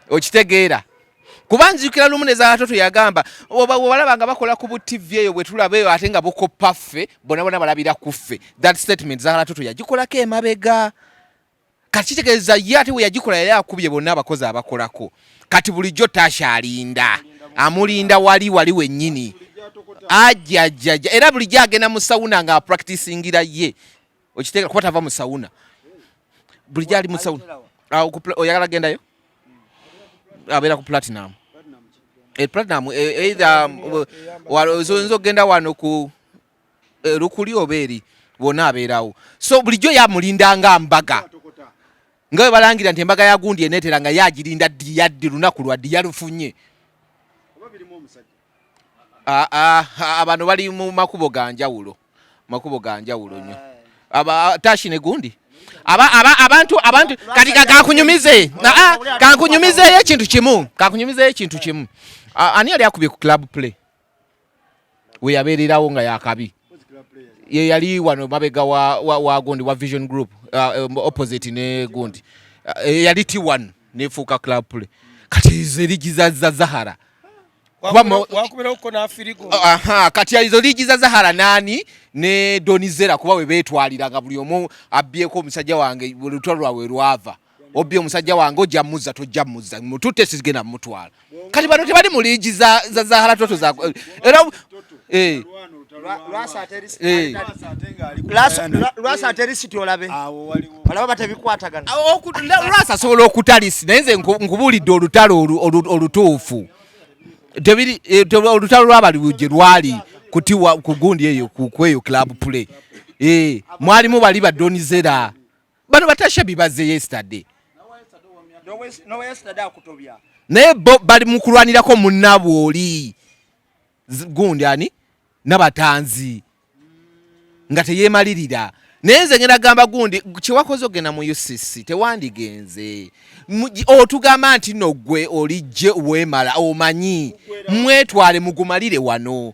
Okitegeera? Kuba nzijukira lumu ne Zahara yagamba oba obalaba nga bakola ku bu TV eyo bwe tulaba eyo ate nga bukoppa ffe, bonna bonna balabira ku ffe. That statement Zahara Toto yagikolako emabega. Kati kitegeeza ye ate we yagikola yali akubye bonna abakozi abakolako. Kati bulijjo takyalinda, amulinda wali wali wennyini, ajjajjajja, era bulijjo agenda mu sauna nga apracticingira ye. Okitegeera? Kuba tava mu sauna, bulijjo ali mu sauna. Oyagala gendayo, abeera ku Platinum. Platinum, either oyinza okugenda wano ku Lukuli oba eri wonna abeerawo. So bulijjo yamulindanga mbaga, nga bwe balangira nti embaga ya gundi eneetera, nga yagirinda ddi, yaddi lunaku lwaddi yalufunye. Abano bali mu makubo ga njawulo, makubo ga njawulo nnyo. Tashi ne gundi abantu kati kankunyumize, kankunyumizeeyo ekintu kimu, kankunyumizeeyo ekintu kimu. Ani yali akubye ku Club Play we yabeererawo nga yakabi? Ye yali wano mabega wa gundi wa Vision Group, opposite ne gundi, yali T1 nefuuka Club Play. Kati ezo erigiza za Zahara. Wakubirako n'afirigo. Aha, kati ezo liigi za Zahara nani ne Donizera, kuba we beetwaliranga buli omu abbyeko omusajja wange, buli lutalo lwabwe lwava obbye omusajja wange, ojja muzza, tojja muzza, mututte, sigenda mutwala. Kati bano tebali mu liigi za Zahara Toto za era. Lwasa ate risiti olabe olaba batebikwatagana. Lwasa asobola okutalisi, naye nze nkubuulidde olutalo olutuufu tebiri, olutalo lwabali gye lwali kutiwa ku gundi eyo ku kweyo Club Play, mwalimu bali badonizera bano batasha bibaze yesterday. Nowe yesterday akutobya. Naye bo bali mu kulwanirako munnaabwe oli. Gundi ani Nabatanzi nga teyemalirira, naye nze ngenda gamba gundi kyewakoze ogenda mu UCC tewandigenze. Otugamba nti no gwe olijje weemala, omanyi mwetwale mugumalire wano.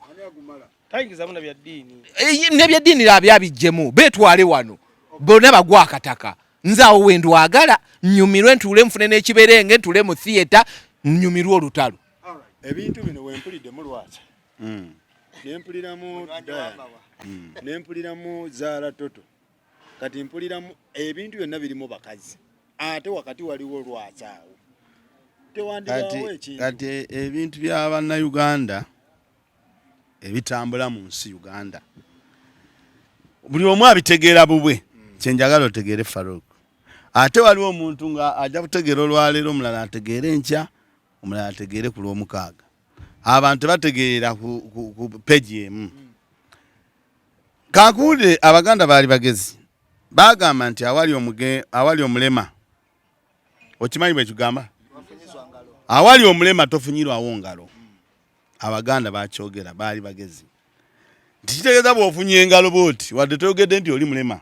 Tayingizamu na bya ddiini. Nebyeddiini abyabijjemu, beetwale wano bonna bagwa akataka. Nze awo wendwagala nyumirwe, ntuule nfune n'ekiberenge, ntuule mu theatre nyumirwe olutalo. Ebintu bino wempulidde Lwasa, nempuliramu Diana, nempuliramu Zaala Toto, kati mpuliramu ebintu byonna birimu bakazi, ate wakati waliwo Lwasa awo tewandibaawo Kati ekintu. Kati ebintu bya bannayuganda ebitambula mu nsi Uganda, buli omu abitegeera bubwe. Kyenjagala otegeere, Faruk, ate waliwo omuntu nga ajja kutegeera olwaleero, omulala ategeere enkya, omulala ategeere ku lwomukaaga. Abantu tebategeera ku peji emu. Kankuwulire, Abaganda baali bagezi, bagamba nti awali omulema, okimanyi bwe kigamba, awali omulema tofunyirwawo ngalo. Abaganda bakyogera, baali bagezi, nti kitegeeza bw'ofunye engalo bwoti, wadde toyogedde nti oli mulema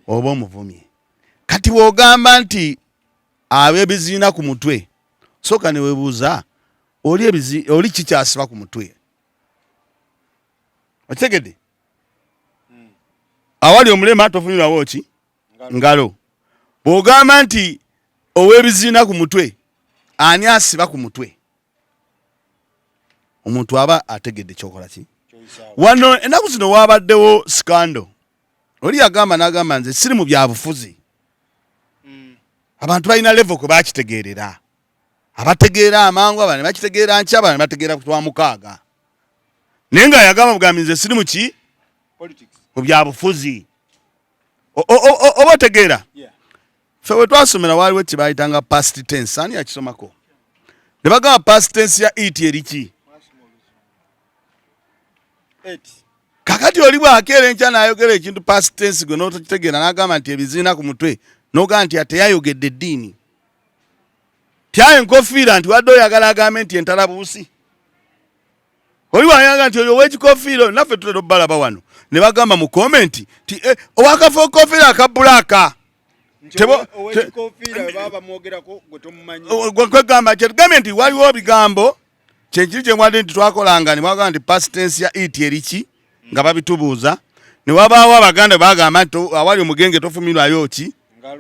oba omuvumye. Kati bw'ogamba nti ab'ebiziina ku mutwe, sooka ne weebuuza oli oli kikyasiba ku mutwe. Okitegedde? Awali omulema tofunyirwawo ki? Ngalo. Bw'ogamba nti ow'ebiziina ku mutwe, ani asiba ku mutwe? Omuntu aba ategedde kyokola ki. Wano ennaku zino wabaddewo scandal. Oli yagamba n'agamba, nze siri mu byabufuzi. Abantu balina level kwe bakitegeerera, abategeera amangu, abana ne bakitegeera nkya, abana ne bategeera ku Lwamukaaga. Naye nga yagamba bugambi, nze siri mu ki? Mu byabufuzi. Oba otegeera, ffe we twasomera waaliwo kye bayitanga past tense. Ani yakisomako? Ne bagamba past tense ya eat eri ki? Kakati oli bwakeera enkya n'ayogera ekintu past tense, gwe n'otokitegeera, n'agamba nti ebiziina ku mutwe, n'ogamba nti ateyayogedde eddiini, tyayo enkofiira, nti wadde oyagala agambe nti entalabuusi. Oli wayaga nti oyo ow'ekikofiira oyo, naffe tutera obbalaba wano ne bagamba mu comment nti eh, owakakofiira aka black. Kwegamba kyetugambye nti waliwo ebigambo kyenkiri kyemwadde nti twakolanga ne mwagamba nti past tense ya eat eriki, nga babitubuuza, ne wabaawo Abaganda bagamba nti awali omugenge tofumirwayo ki?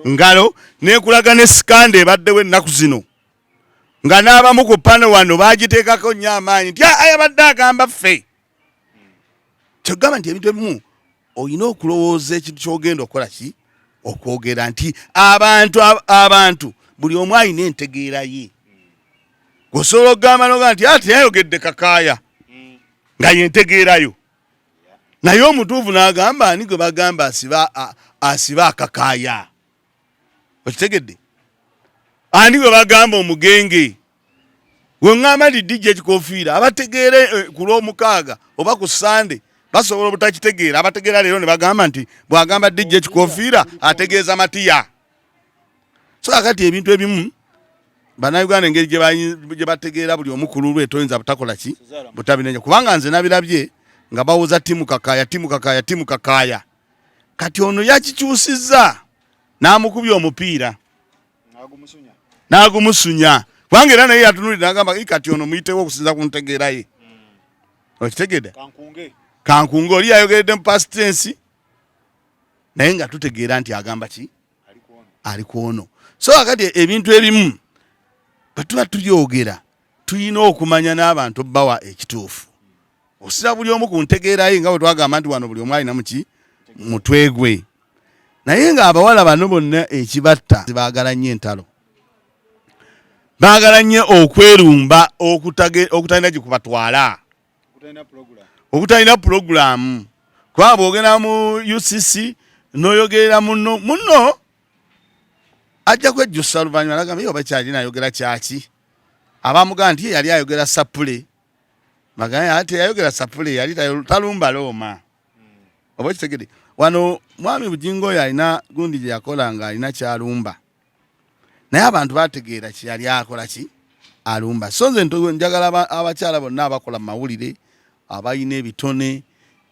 Ngalo. Nekulaga ne scandal ebaddewo ennaku zino, nga n'abamu ku pano wano bagiteekako nnyo amaanyi nti ayabadde agamba ffe. Kyogamba nti ebintu ebimu olina okulowooza ekintu kyogenda okukola ki, okwogera, nti abantu buli omu alina entegeera ye. Osobola okugamba noga nti ate yayogedde Kakaaya nga yentegeerayo, naye omutuufu n'agamba ani gwe bagamba asiba akakaaya. Okitegedde? Ani gwe bagamba omugenge? Weŋŋamba nti dijja ekikofiira, abategeera ku Lwomukaaga oba ku Sande basobola obutakitegeera. Abategeera leero ne bagamba nti bw'agamba dijja ekikofiira ategeeza Matiya. So kakati ebintu ebimu Bannayuganda engeri gye bategeera buli omu ku lulwe, toyinza butakola ki, butabinenya, kubanga nze nabirabye nga bawoza team Kakaaya, team Kakaaya, team Kakaaya. Kati ono yakikyusizza n'amukubya omupiira n'agumusunya, kubanga era naye yatunulira n'agamba, kati ono muyitewo okusinza ku ntegeera ye." Okitegedde? Kankunge oli yayogeredde mu past tense, naye nga tutegeera nti agamba ki, ali kwono. So akati ebintu ebimu bwe tuba tubyogera, tulina okumanya n'abantu bawa ekituufu, osira buli omu ku ntegeera ye, nga bwe twagamba nti wano buli omu alina muki mutwe gwe. Naye ng'abawala bano bonna ekibatta, baagala nnyo entalo, baagala nnyo okwerumba okutalina gye kubatwala, okutalina pulogulaamu. Kubanga bw'ogenda mu UCC n'oyogerera munno, munno ajja kwejjusa luvannyuma nagamba, ye oba kyali nayogera kyaki? Abamugamba nti ye yali ayogera sapule, bagamba ate yayogera sapule, yali talumba Looma. Oba okitegedde? Wano mwami Bugingo oyo alina gundi gye yakola nga alina kyalumba, naye abantu bategeera kyeyali akola ki. Alumba. So nze njagala abakyala bonna abakola mu mawulire, abalina ebitone,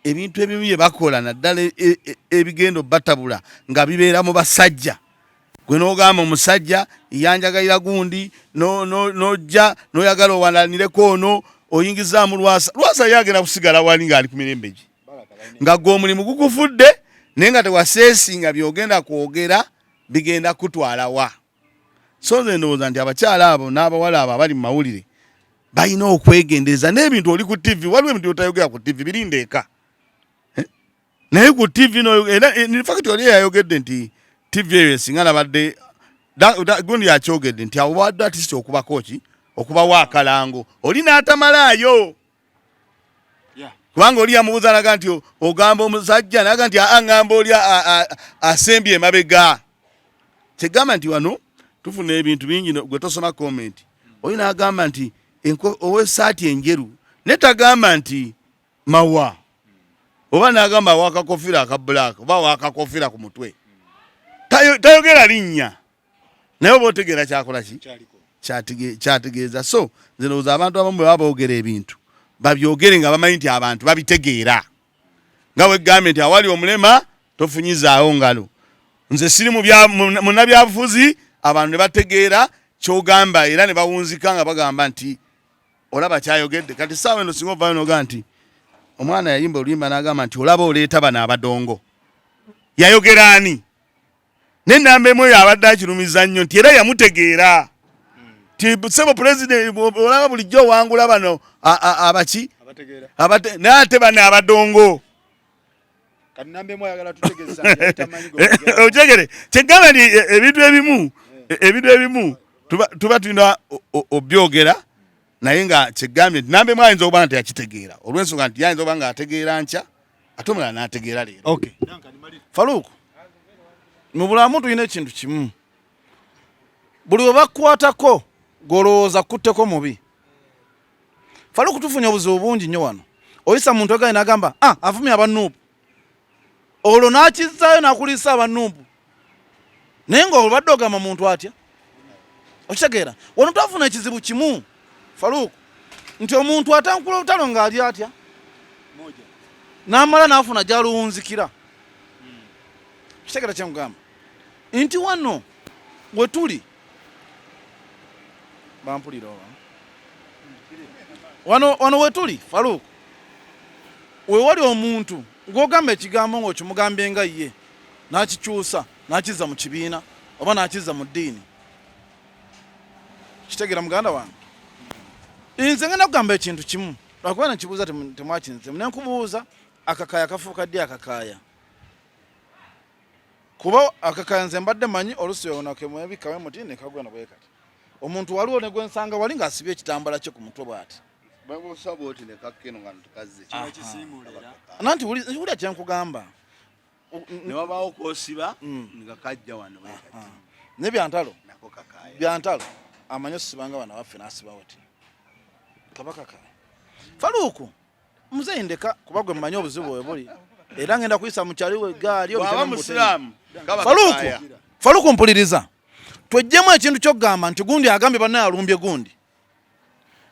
ebintu ebimu bye bakola naddala ebigenda obatabula nga bibeera mu basajja. Gwe n'ogamba omusajja yanjagalira gundi, n'ojja n'oyagala owalanireko ono, oyingizaamu Lwasa. Lwasa ye agenda kusigala wali ng'ali ku mirembe gye, nga gwe omulimu gukufudde, naye nga tewaseesinga by'ogenda kwogera bigenda kutwala wa. So nze ndowooza nti abakyala abo n'abawala abo abali mu mawulire balina okwegendereza n'ebintu. Oli ku TV, waliwo ebintu byotayogera ku TV, birinda eka. Naye ku TV no, era in fact oli yayogedde nti TV eyo esinga nabadde gundi yakyogedde nti awo wadde artist okubako ki, okubawo akalango, oli n'atamalaayo. Kubanga oli yamubuuza naga nti ogamba omusajja, naga nti aa ngamba oli asembye emabega. Kyegamba nti wano tufuna ebintu bingi, gwe tosoma comment. Oli n'agamba nti ow'essaati enjeru, ne tagamba nti mawa, oba n'agamba awakakofira aka black oba awakakofira ku mutwe, tayogera linnya, naye oba otegeera kyakola ki kyategeeza. So nze ndowooza abantu abamu bwe baba boogera ebintu, babyogere nga bamanyi nti abantu babitegeera, nga wegambye nti awali omulema tofunyizaawo ngalo. Nze siri munnabyabufuzi, abantu ne bategeera kyogamba era ne bawunzika nga bagamba nti olaba kyayogedde. Kati saawa eno singa ovaayo nogaa nti omwana yayimba oluyimba n'agamba nti olaba oleeta bano abadongo, yayogera ani? Nenamba emu eyo abadde akirumiza nnyo nti era yamutegeera ti sebo pulezidenti, olaba bulijjo owangula bano abaki, naye ate bano abadongo. Okyegere kyegamba nti ebintu ebimu tuba tulina obyogera, naye nga kyegambye nti namba emu ayinza okuba nga teyakitegeera olw'ensonga nti yayinza okuba nga ategeera nkya, ate omulala n'ategeera leero. Okay. Farouk, mu bulamu tulina ekintu kimu, buli we bakukwatako gw'olowooza kutteko mubi. Farouk, tufunye obuzibu bungi nnyo wano. Oyisa muntu egaye n'agamba, ah, avumye abanuupu, olwo n'akizaayo n'akuliisa abanuupu, naye ng'olubadde ogamba muntu atya? Okitegeera? Wano twafuna ekizibu kimu, Farouk, nti omuntu atankula olutalo ng'ali atya, n'amala n'afuna gy'aluwunzikira. Kitegeera kyemugamba nti wano we tuli bampulira oba wano we tuli, Farouk, wewali omuntu gw'ogamba ekigambo ng'okimugambye nga ye n'akikyusa n'akizza mu kibiina oba n'akizza mu ddiini. Kitegeera muganda wange? Nze ngenda kugamba ekintu kimu, lwakuba nekibuuza temwakinzemu, nenkubuuza, akakaaya kafuuka ddi akakaaya? Kuba akakaaya nze mbadde manyi olusi onakemwebikawe muti nekagwena bwe kati. Omuntu waliwo ne gwensanga wali ng'asibye ekitambala kye ku mutwe bw'ati. Nanti wulira kyenkugamba. Ne wabaawo kosiba nga kajja wano. Ne byantalo byantalo amanyi osibanga bana baffe n'asibawo ti kaba kakaya. Faluuku, muzeeyi, ndeka kuba gwe mmanyi obuzibu bwe buli, era ngenda kuyisa mu kyali we gaali. Bw'aba musiraamu. Faluuku, Faluuku, mpuliriza, tweggyemu ekintu ky'okugamba nti gundi agambye bannaye alumbye gundi.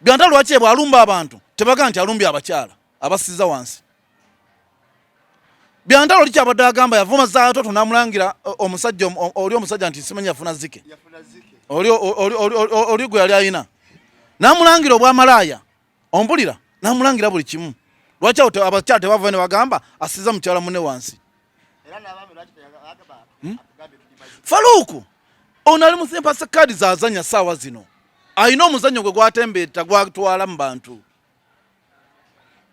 Byantalo lwaki bw'alumba abantu tebagaa nti alumbye abakyala abasiza wansi? Byantalo likyabadde agamba yavuma zaatoto n'amulangira omusajja oli omusajja nti simanyi yafuna zike oli gwe yali ayina, n'amulangira obwamalaaya, ompulira, n'amulangira buli kimu. Lwaki awo abakyala tebavayo ne bagamba asiza mukyala munne wansi? Faluuku ono ali musimpa kaadi zazanya saawa zino, alina omuzannyo gwe gwatembeeta gwatwala mu bantu.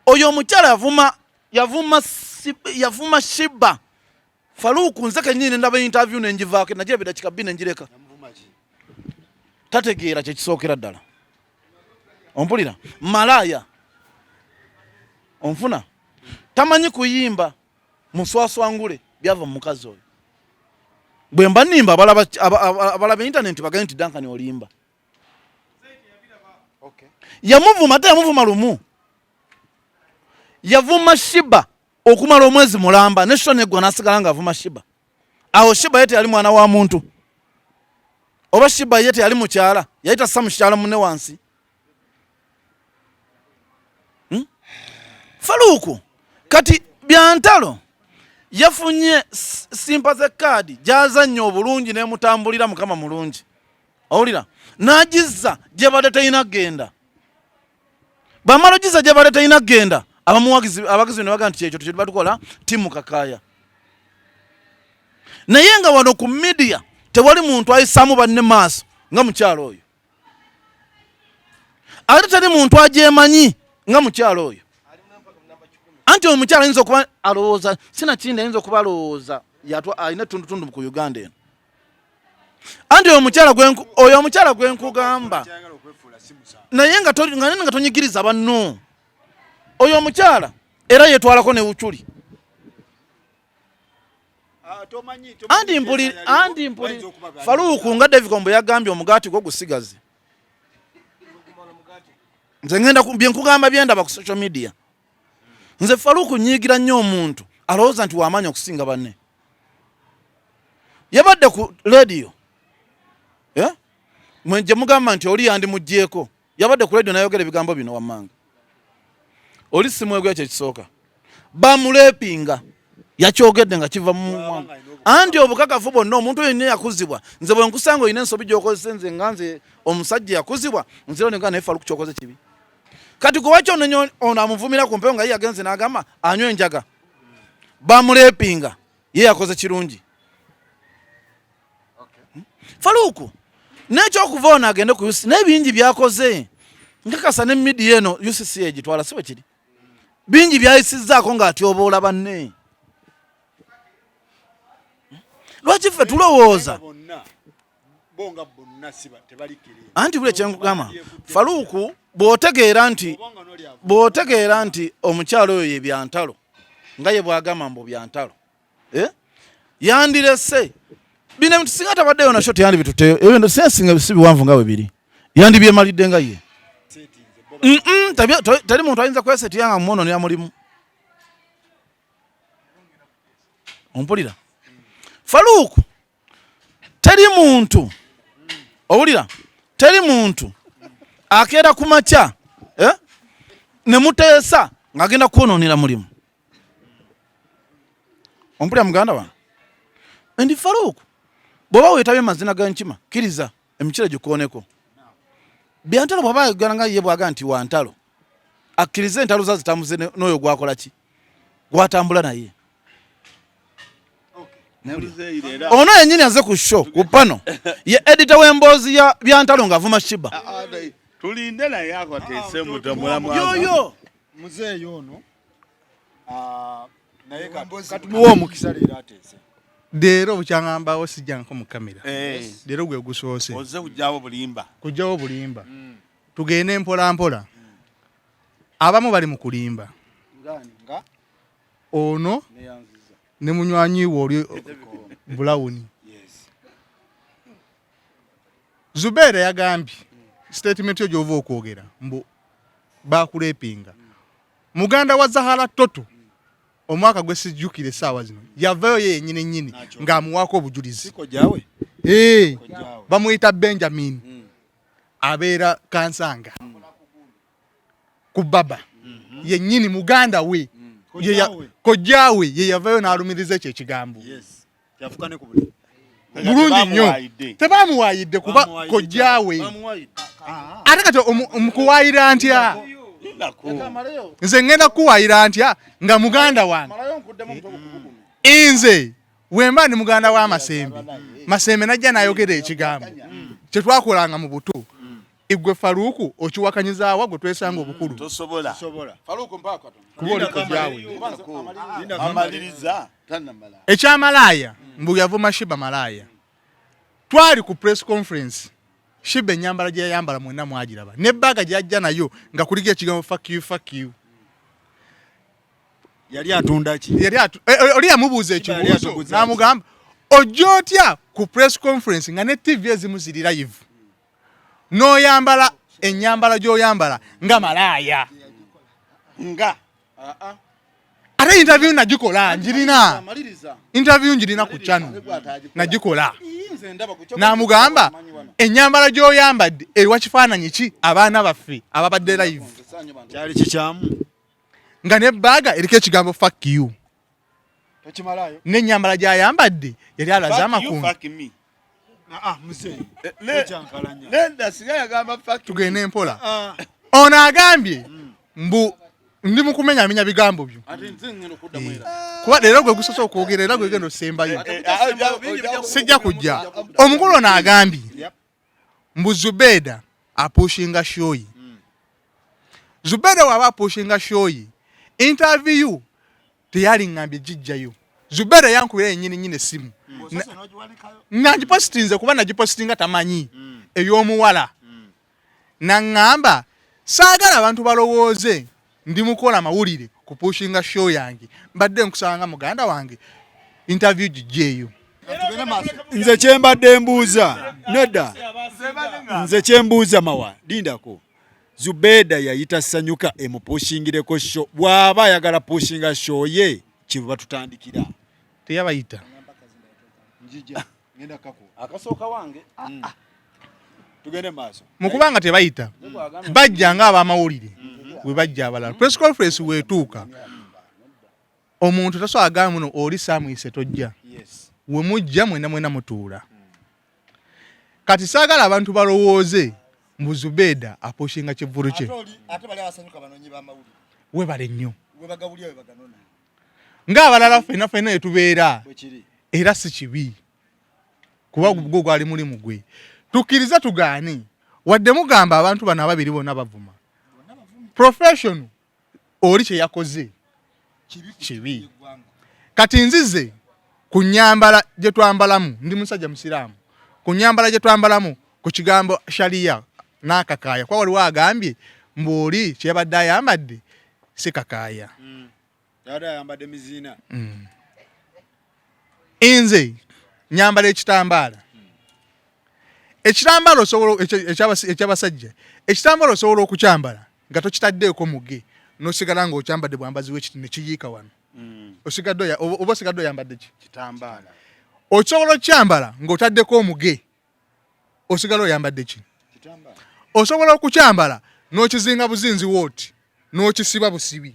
Oyo omukyala yavuma Shiba. Faluuku, nze kenyini ndaba interview nengivaako, nagira bidakika 2 nengireka. Tategeera kyekisookera ddala, ompulira, malaaya, onfuna, tamanyi kuyimba, muswaswangule byava mu mukazi oyo. Bwe mba nimba abalaba internet bagende nti Duncan olimba. Yamuvuma, ate yamuvuma lumu, yavuma Shiba okumala omwezi mulamba ne show neggwa, nasigala nga avuma Shiba. Awo Shiba ye teyali mwana wa muntu. Oba Shiba ye teyali mukyala, yali tassa mukyala munne wansi. Faluuku kati byantalo yafunye simpa ze kaadi gyazannya obulungi n'emutambulira Mukama mulungi. Owulira? N'agizza gyebadde terina kugenda. Bw'amala ogizza gyebadde terina kugenda, abamuwagizi abagizi ne bagamba nti kyekyo kye batukola ttiimu Kakaaya. Naye nga wano ku media tewali muntu ayisaamu banne maaso nga mukyala oyo. Ate teri muntu agyemanyi nga mukyala oyo. Anti omukyala ayinza okuba alowooza, sinakindi ayinza okuba alowooza alina ettundutundu ku Uganda eno. Anti oyo omukyala gwe nkugamba naye nga tonyigiriza banno. Oyo omukyala era yetwalako ne Uchuli. Anti mpuli Faluuku nga David Kombo yagambye omugaati gwo gusigaze. Nze ngenda bye nkugamba bye ndaba ku social media. Nze Faluuku nyiigira nnyo omuntu alowooza nti w'amaanyi okusinga banne. Yabadde ku radio. Mwe mugamba nti oli yandimuggyeeko. Yabadde ku radio n'ayogera ebigambo bino wammanga. Oli simwegwe ekyo ekisooka. Bamulepinga. Yakyogedde nga kiva mu mwanga. Anti obukakafu bwonna omuntu yenna yakuzibwa. Nze bwe nkusanga olina ensobi gy'okozesa nze nga nze omusajja yakuzibwa, nzira ne naye Faluku ky'okoze kibi. Kati gwe waki onenya ono amuvumira ku mpewo nga ye yagenze n'agamba anywa enjaga. Bamulepinga. Ye yakoze kirungi. Faluku n'ekyokuva ono agende ku UCC n'ebingi by'akoze nkakasa ne media eno UCC egitwala si bwe kiri. Bingi byayisizzaako ng'atyoboola banne. Lwaki ffe tulowooza? Anti buli kyenkugamba Faluku bw'otegeera nti omukyalo oyo ye byantalo nga ye bw'agamba mbu byantalo. Yandirese bino ebintu singa tabaddeyo nakyo teyandibituteyo. Ebyo singa si biwanvu nga bwe biri yandibyemalidde nga ye. Teri muntu ayinza kwesetya nga mumwononera mulimu. Ompulira? Faluku teri muntu owulira, teri muntu akeera ku makya ne muteesa ng'agenda kwononera mulimu. Ompulira muganda wange? Ndi Faluku bw'oba weetabye mazina ga nkima kkiriza emikira gikooneko. Byantalo bw'aba ayogera nga ye bw'aga nti wa ntalo, akkirize entalo ze azitambuze n'oyo gwakola ki gwatambula naye. Ono yennyini aze ku show ku pano ye editor w'emboozi ya byantalo ng'avuma Shiba. Tulinde naye akoteese mutamulamu. Yoyo muzeeyi ono naye katumuwe omukisa leero ateese. Leero bukyangambawo sijjangako mu kamera. Leero gwe gusoose. Ozze kujjawo bulimba. Kujjawo bulimba. Tugende mpola mpola. Abamu bali mu kulimba. Ono ne munywanyi we oli Bulawuni. Zubeera yagambye statement yo gy'ova okwogera mbu bakulepinga. Muganda wa Zahara Toto omwaka gwe sijjukira essaawa zino yavayo ye yennyini nnyini ng'amuwaako obujulizi. Bamuyita Benjamin, abeera Kansanga ku baba yennyini muganda we kojjaawe ye yavayo n'alumiriza ekyo ekigambo. Bulungi nnyo tebamuwaayidde kuba kojjaawe. Ate kati omukuwaayira ntya? Nze ngenda kukuwaayira ntya nga muganda wange? Nze wemba ndi muganda wa Masembe, Masembe najja n'ayogera ekigambo kye twakolanga mu buto. Igwe Faluku okiwakanyizaawa gwe twesanga obukulu. Tosobola. Kuba oli kojjaawe. Amaliriza tannamala. Ekyamalaaya mbu yavuma Shiba malaaya. Twali ku press conference, Shiba ennyambala gye yayambala mwenna mwagiraba, ne bbaga gye yajja nayo nga kuliko ekigambo fuck you, fuck you. Yali atunda ki? Yali oli yamubuuza ekibuuzo n'amugamba ojja otya ku press conference nga ne TV ezimu ziri live n'oyambala ennyambala gy'oyambala nga malaaya. Nga ate Ate interview nagikola njirina. Interview njirina ku channel. Nagikola. Namugamba ennyambala gy'oyambadde ewa kifaananyi ki abaana baffe ababadde live. Kyali kikyamu. Nga ne baaga eriko ekigambo fuck you. Tokimalayo. N'ennyambala gy'ayambadde yali alaze amakundu. Ah, mzee. Tugende mpola. Ah. Ono agambye mbu ndi mu kumenyamenya bigambo byo. Eh. Kuba leero gwe gusoose okwogera era gwe genda osembayo. Eh, eh, Sijja kujja. Omukulu ono agambye mbu Zubeda apushinga show ye. Zubeda waba apushinga show ye. Interview teyaliŋŋambye gijjayo. Zubeda yankubira yennyini nnyini essimu. Nagipositinze kuba nagipositinga tamanyi ey'omuwala. Naŋŋamba saagala abantu balowooze ndi mukola mawulire kupushinga show yange, mbadde nkusaba nga muganda wange interview gijjeeyo. Nze kyembadde mbuuza nedda, nze kyembuuza mawa lindako. Zubeda yayita Sanyuka emupushingireko show, bw'aba ayagala pushinga show ye kiba tutandikira. Teyabayita. Njija ngenda kako akasooka wange. Tugende maaso. Mu kubanga tebayita bajja ng'abamawulire we bajja abalala. Press conference weetuuka omuntu tasobola agamba muno oli saamuyise tojja. We mujja mwena mwena mutuula. Kati saagala abantu balowooze mbu Zubeda apushinga kivvulu kye. Ate bali abasanyuka banoonyi b'amawulire. Webale nnyo. We bagawulira we baganona. Ng'abalala ffenna ffenna we tubeera era si kibi kuba gwo gwali mulimu gwe. Tukkirize tugaane wadde mugamba abantu bano ababiri bonna bavuma. Professional oli kye yakoze kibi. Kati nzize ku nnyambala gye twambalamu, ndi musajja musiraamu, ku nnyambala gye twambalamu ku kigambo sharia n'akakaaya, kuba waliwo agambye mbu oli kye yabadde ayambadde si kakaaya. Yabadde ayambadde miziina. Nze nyambala ekitambaala. Ekitambaala osobola eky'abasajja, ekitambaala osobola okukyambala nga tokitaddeeko muge n'osigala ng'okyambadde bwambazi w'ekiti ne kiyiika wano. Osigadde oba osigadde oyambadde ki? Kitambaala. Osobola okukyambala ng'otaddeko omuge osigala oyambadde ki? Kitambaala. Osobola okukyambala n'okizinga buzinzi wooti n'okisiba busibi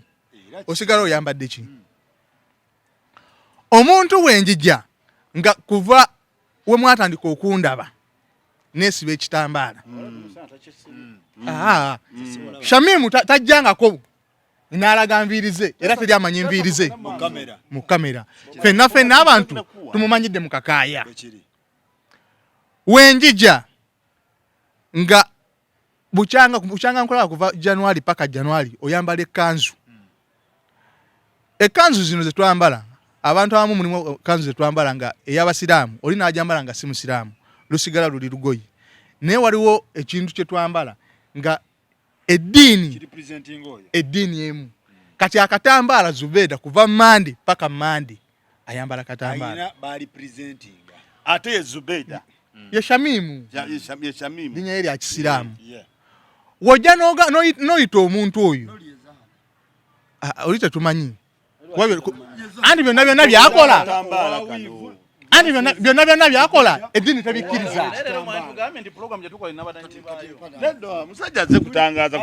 osigala oyambadde ki? Omuntu wenjija nga kuva we mwatandika okundaba neesiba ekitambaala. Shamimu tajjangako n'alaga nviiri ze era teri amanyi nviiri ze mu kamera. Ffenna ffenna abantu tumumanyidde mu kakaaya. Wenjija nga bukyanga bukyanga nkulaba kuva January paka January oyambala ekkanzu. Ekkanzu zino ze twambala abantu abamu mulimu kanzu ze twambala nga ey'abasiraamu oli n'agyambala nga si musiraamu lusigala luli lugoye, naye waliwo ekintu kye twambala nga eddiini eddiini emu. Kati akatambaala Zubeda kuva Mande paka Mande ayambala katambaala. Ate ye Zubeda ye Shamimu linnya ye lya kisiraamu. Wojja n'oyita omuntu oyo oli tetumanyi anti byonna byonna byakola anti byonna byonna byakola eddiini tebikkiriza. Musajja azze kutangaza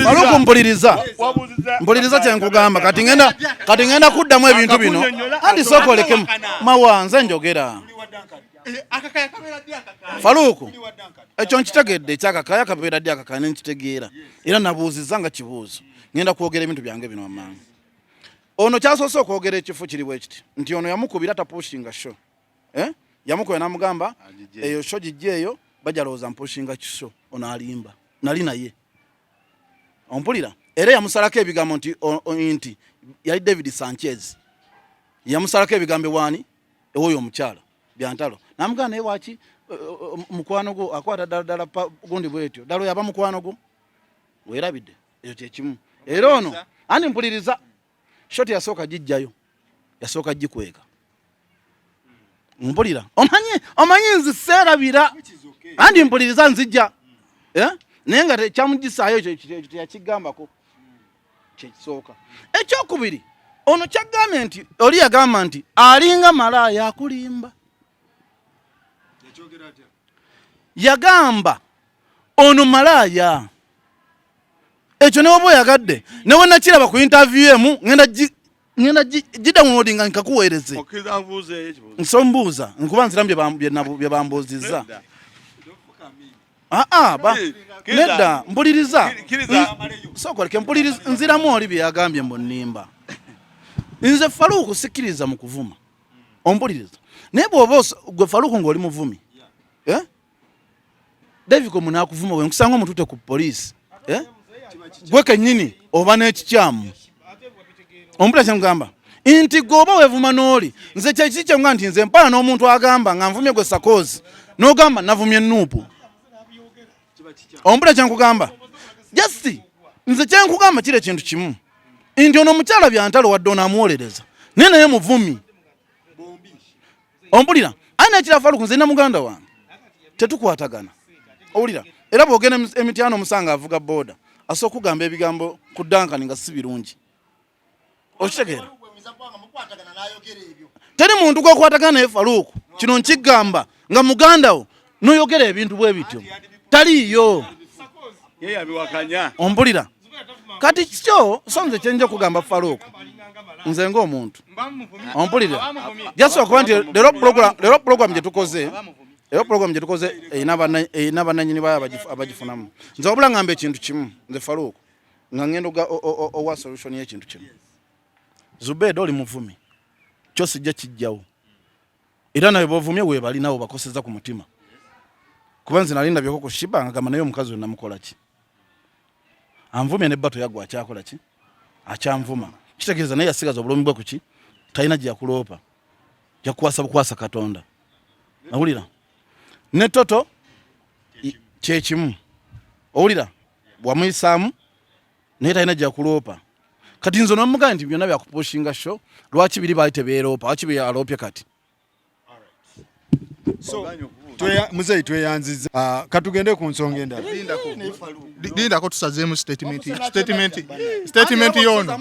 Faluku mpuliriza mpuliriza kye nkugamba kati ngenda kuddamu ebintu bino anti sooka olekemu mawa nze njogera. Faluku ekyo nkitegedde ekyakakaya kabeera ddi akakaya ne nkitegeera era nabuuzizza nga kibuuzo ngenda kwogera ebintu byange bino wammanga. Ono kyasoose okwogera ekifu kiri bwe kiti nti ono yamukubira tapushinga show. Yamukubira n'amugamba eyo show gijje eyo bajja lowooza mpushinga kisho ono alimba nali naye ompulira era yamusalako ebigambo nti nti yali David Sanchez yamusalako ebigambo ewaani ewoyo omukyala byantalo namugamba naye waki mukwano gwo akwata ddala ddala gundi bwetyo ddala oyo aba mukwano gwo werabidde ekyo kyekimu era ono andi mpuliriza shoti yasooka gijjayo yasooka gikweka mpulira omanyi nzi seerabira andi mpuliriza nzijja naye nga kyamugisaayo ekyo teyakigambako. Kyekisooka. Ekyokubiri, ono kyagambye nti oli yagamba nti alinga malaaya akulimba. Yagamba ono malaaya. Ekyo ne woba oyagadde ne we nakiraba ku interview emu ngenda ngenda gidownloadinga nkakuweereze. Nso mbuuza nkuba nziramu bye bambuuzizza. Aa ba nedda mpuliriza. Sooka oleke mpuliriza nziramu oli bye yagambye mbu nnimba. Nze Faruku sikkiriza mu kuvuma. Ompuliriza. Naye bw'oba gwe Faruku ng'oli muvumi. Eh? David Komu n'akuvuma bwe nkusanga omutute ku poliisi. Eh? Gwe kennyini oba n'ekikyamu. Ompulira kye nkugamba? Nti gwe oba weevuma n'oli. Nze kye kiki kye nkugamba nti nze mpala n'omuntu agamba nga nvumye gwe Sakozi n'ogamba navumye Nuupu. Ompulira kye nkugamba? Just nze kye nkugamba kiri ekintu kimu nti ono omukyala Byantalo wadde ono amuwolereza naye naye muvumi. Ompulira? Aye n'ekira Faruku nze nina muganda wange tetukwatagana. Owulira? Era bw'ogenda emityano omusanga avuga boda asobola okugamba ebigambo ku Duncan nga si birungi. Okitegeera? Teri muntu gwokwatagana naye Faruku, kino nkigamba nga muganda wo n'oyogera ebintu bwe bityo taliiyo. Ompulira? Kati kyo so nze kyenja okugamba Faruku nze ng'omuntu ompulira just okuba nti leero program gye tukoze leero program gye tukoze erina bannannyini bayo abagifunamu. Nze wabula ngamba ekintu kimu nze Faruku nga ngenda owa solution y'ekintu kino. Zubeda oli muvumi kyo sijja kijjawo era nawe bovumye weebali nawe bakoseza ku mutima kuba nze nali ndabyeko ku Shiba ngagamba naye omukazi we namukola ki anvumye ne bato yagwa akyakola ki akyanvuma kitegeeza naye yasigaza obulumi bwe kuki talina gye yakuloopa yakukwasa bukwasa Katonda awulira ne Toto kyekimu owulira wamuyisaamu naye talina gye yakuloopa kati nze nomugamba nti byonna byakupushinga show lwaki biri baali tebeeroopa lwaki byaloopye kati. So muzeeyi tweyanziza katugende ku nsonga endala. Lindako tusazeemu statement yono.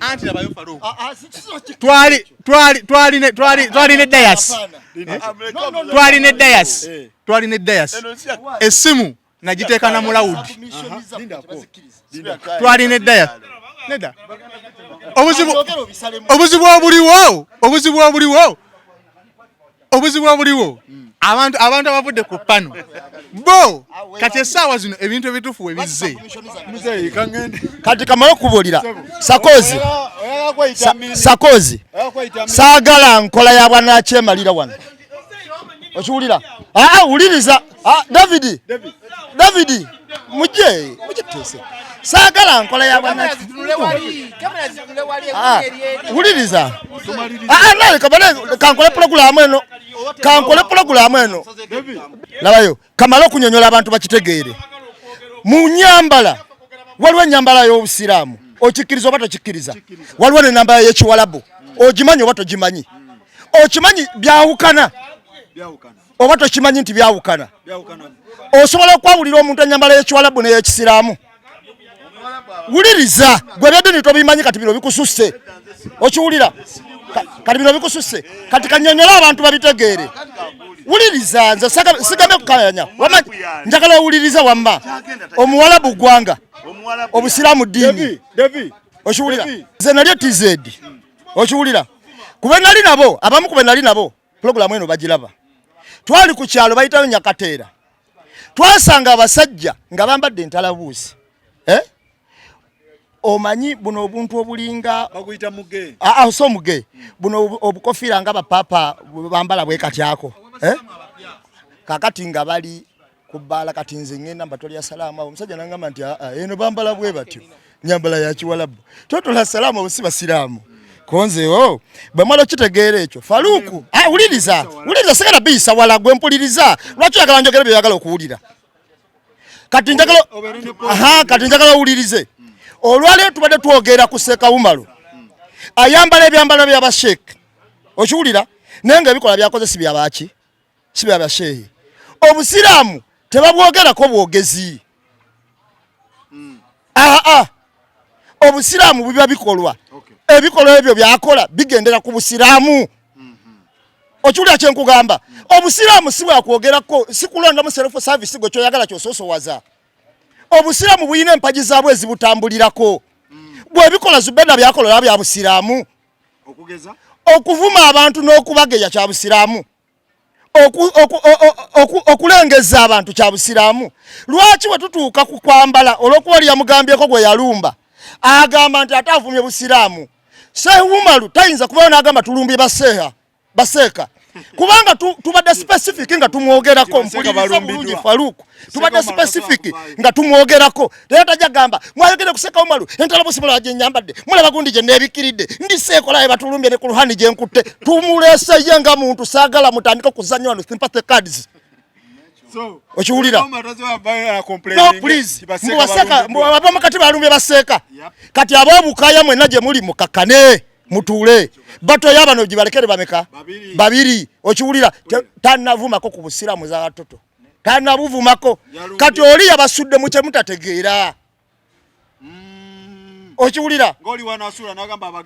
Anti labayo Faruku. Twali ne Dayas. Twali ne Dayas. Twali ne Dayas. Essimu nagiteeka na mulawudi. Twali ne Dayas. Nedda. Obuzibu obuliwo abantu abavudde ku pano bo kati essaawa zino ebintu ebituufu we bizze. Kati kamale okubuulira Sakozi saagala nkola ya bwannakyemalira wano. Okiwulira? Wuliriza David mujje tuteese. Saagala nkola ya bwannakyemalira. Wuliriza. Kankole pulogulaamu eno. Kankole pulogulaamu eno. Labayo kamale okunyonyola abantu bakitegeere. Mu nyambala waliwo ennyambala y'obusiraamu okikkiriza oba tokikkiriza, waliwo n'ennyambala y'ekiwalabu ogimanyi oba togimanyi, okimanyi byawukana oba tokimanyi nti byawukana. Osobola okwawulira omuntu ennyambala y'ekiwalabu n'ey'ekisiraamu. Wuliriza gwe byeddiini tobimanyi kati bino bikususse. Okiwulira? Kati bino bikususse. Kati kanyonyola abantu babitegeere. Wuliriza nze sigambe kukayanya. Wamma njagala owuliriza wamma. Omuwalabu ggwanga. Obusiraamu ddiini. Okiwulira? Nze nali TZ. Okiwulira? Kube nali nabo, abamu kube nali nabo, pulogulaamu eno bagiraba. Twali ku kyalo bayitayo Nyakateera. Twasanga abasajja nga bambadde entalabuusi. Omanyi buno obuntu obulinga baguyita muge. So muge. Buno obukofiira nga bapapa bambala bwe katyako. Kakati nga bali ku bbaala kati nze ngenda mbatolya salaamu awo omusajja n'angamba nti eno bambala bwe batyo nyambala ya kiwalabu totola salaamu abo si basiraamu konze o bwe mwala okitegeera ekyo Faruku wuliriza wuliriza sigala biyisa wala gwe mpuliriza lwaki oyagala njogere bye oyagala okuwulira kati njagala kati njagala owulirize olwaleero tubadde twogera ku Ssekawumalu ayambala ebyambalo by'abasheekh okiwulira naye nga ebikola byakoze si byabaki si byabasheehi obusiraamu tebabwogerako bwogezi. Obusiraamu biba bikolwa, ebikolwa ebyo byakola bigendera ku busiraamu. Okiwulira kyenkugamba? Obusiraamu si bwakwogerako, si kulondamu self service gwe kyoyagala kyososowaza. Obusiraamu bulina empagi zaabwe ezibutambulirako. Bwebikola Zubeda byakola olaba bya busiraamu? Okuvuma abantu n'okubageya kya busiraamu? Okulengeza abantu kya busiraamu? Lwaki bwe tutuuka ku kwambala, olw'okuba oli yamugambyeko gwe yalumba, agamba nti ate avumye busiraamu? Sheikh Umaru tayinza kubayo n'agamba tulumbye baseeha baseeka, kubanga tubadde specific nga tumwogerako. Mpuliriza bulungi Faruku, tubadde specific nga tumwogerako. Naye tajja gamba mwayogere kuseka Umaru entalabusi, mulaba gye nyambadde, mulaba gundi gye neebikiridde, ndi seekola batulumbye ne ku luhani gye nkutte. Tumuleeseye nga muntu. Saagala mutandike okuzannya wano sympathy cards. Okiwulira? No, please. Abamakati balumbye baseeka. Kati ab'obukaya mwenna gye muli mukakkane, mutuule batoyo bano gibalekere bameka? Babiri. Okiwulira? Tanavumako ku busiraamu za watoto, tanabuvumako. Kati oli yabasudde mu kyemutategeera. Okiwulira?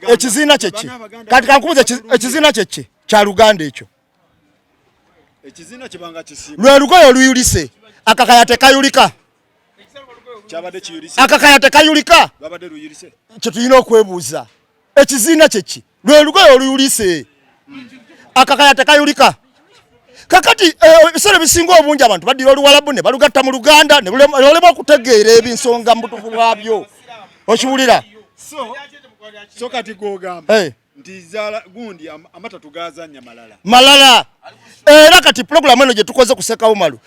Ekiziina kyeki? Kati kankubuza, ekiziina kyeki kya Luganda ekyo? Lwe lugoye oluyulise. Akakaya tekayulika, akakaya tekayulika. Kyetulina okwebuuza, ekiziina kyeki? Lwe lugoye oluyulise, akakaya tekayulika. Kakati ebiseera ebisinga obungi abantu baddira Oluwalabu ne balugatta mu Luganda ne olema okutegeera ebinsonga mu butuufu bwabyo. Okiwulira? So kati gwogamba nti zaala gundi amata tugazannya malala. Malala. Era kati pulogulamu eno gye tukoze ku Seeka Umaru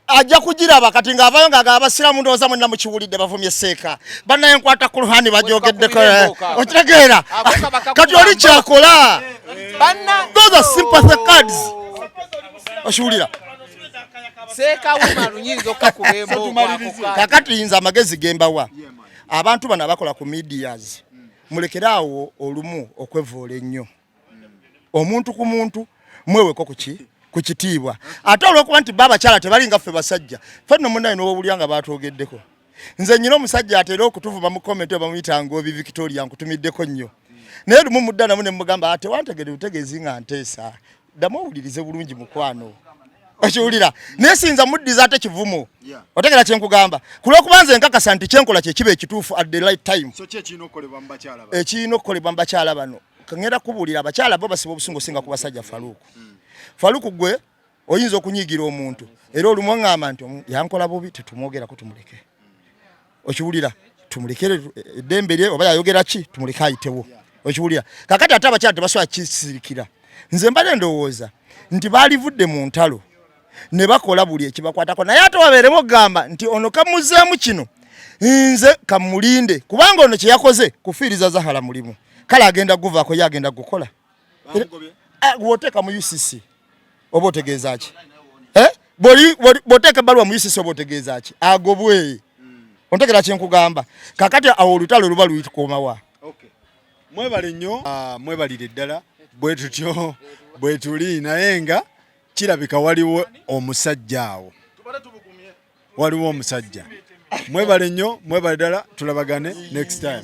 ajja kugiraba. Kati ng'avayo ng'agamba abasiraamu, ndowooza mwenna mukiwulidde, bavumye seeka bannaye, nkwata kuluhani bajogeddeko. Okitegeera? Kati oli kyakola, those are sympathy cards. Okiwulira? Kakati yinza amagezi gembawa abantu bano abakola ku medias, mulekere awo olumu okwevoola ennyo omuntu ku muntu, mweweko kuki ku kitiibwa. Ate olwokuba nti ba abakyala tebalinga ffe basajja, ffe nno munaye n'owulya nga batwogeddeko. Nze nyina omusajja atera okutuvuma mu comment, bamuyita Ngobi Victoria, nkutumiddeko nnyo. Naye lumu mudda namu ne mugamba ate wantegere butegeezi nga nteesa, ddamu owulirize bulungi mukwano. Okiwulira? Naye sinza muddiza ate kivumo. Otegera kyenkugamba? Kulwokuba nze nkakasa nti kyenkola kyekiba ekituufu at the right time. Ekirina okukolebwa mu bakyala bano, ngenda kubuulira, abakyala bo basiba obusungu osinga ku basajja. Faluku, Faluku, gwe oyinza okunyiigira omuntu, era olumu oŋŋamba nti yankola bubi, tetumwogerako, tumuleke. Okiwulira? Tumulekere eddembe lye, oba yayogera ki, tumuleke ayitewo. Okiwulira? Kakati ate abakyala tebasobola kisirikira. Nze mbadde ndowooza nti baalivudde mu ntalo ne bakola buli ekibakwatako, naye ate wabeeremu okugamba nti ono kamuzeemu kino, nze kamulinde, kubanga ono kye yakoze kufiiriza Zahara mulimu. Kale agenda guvaako, ye agenda gukola. Bw'oteeka mu UCC oba otegeeza ki? Eh? Bw'oteeka ebbaluwa mu UCC oba otegeeza ki? Agobwe. Ontegera kyenkugamba? Kakati awo olutalo luba luyikomawa? Mwebale nnyo, ah, mwebalire ddala. Bwe tutyo bwe tuli, naye nga kirabika waliwo omusajja awo, waliwo omusajja. Mwebale nnyo, mwebale ddala, tulabagane next time.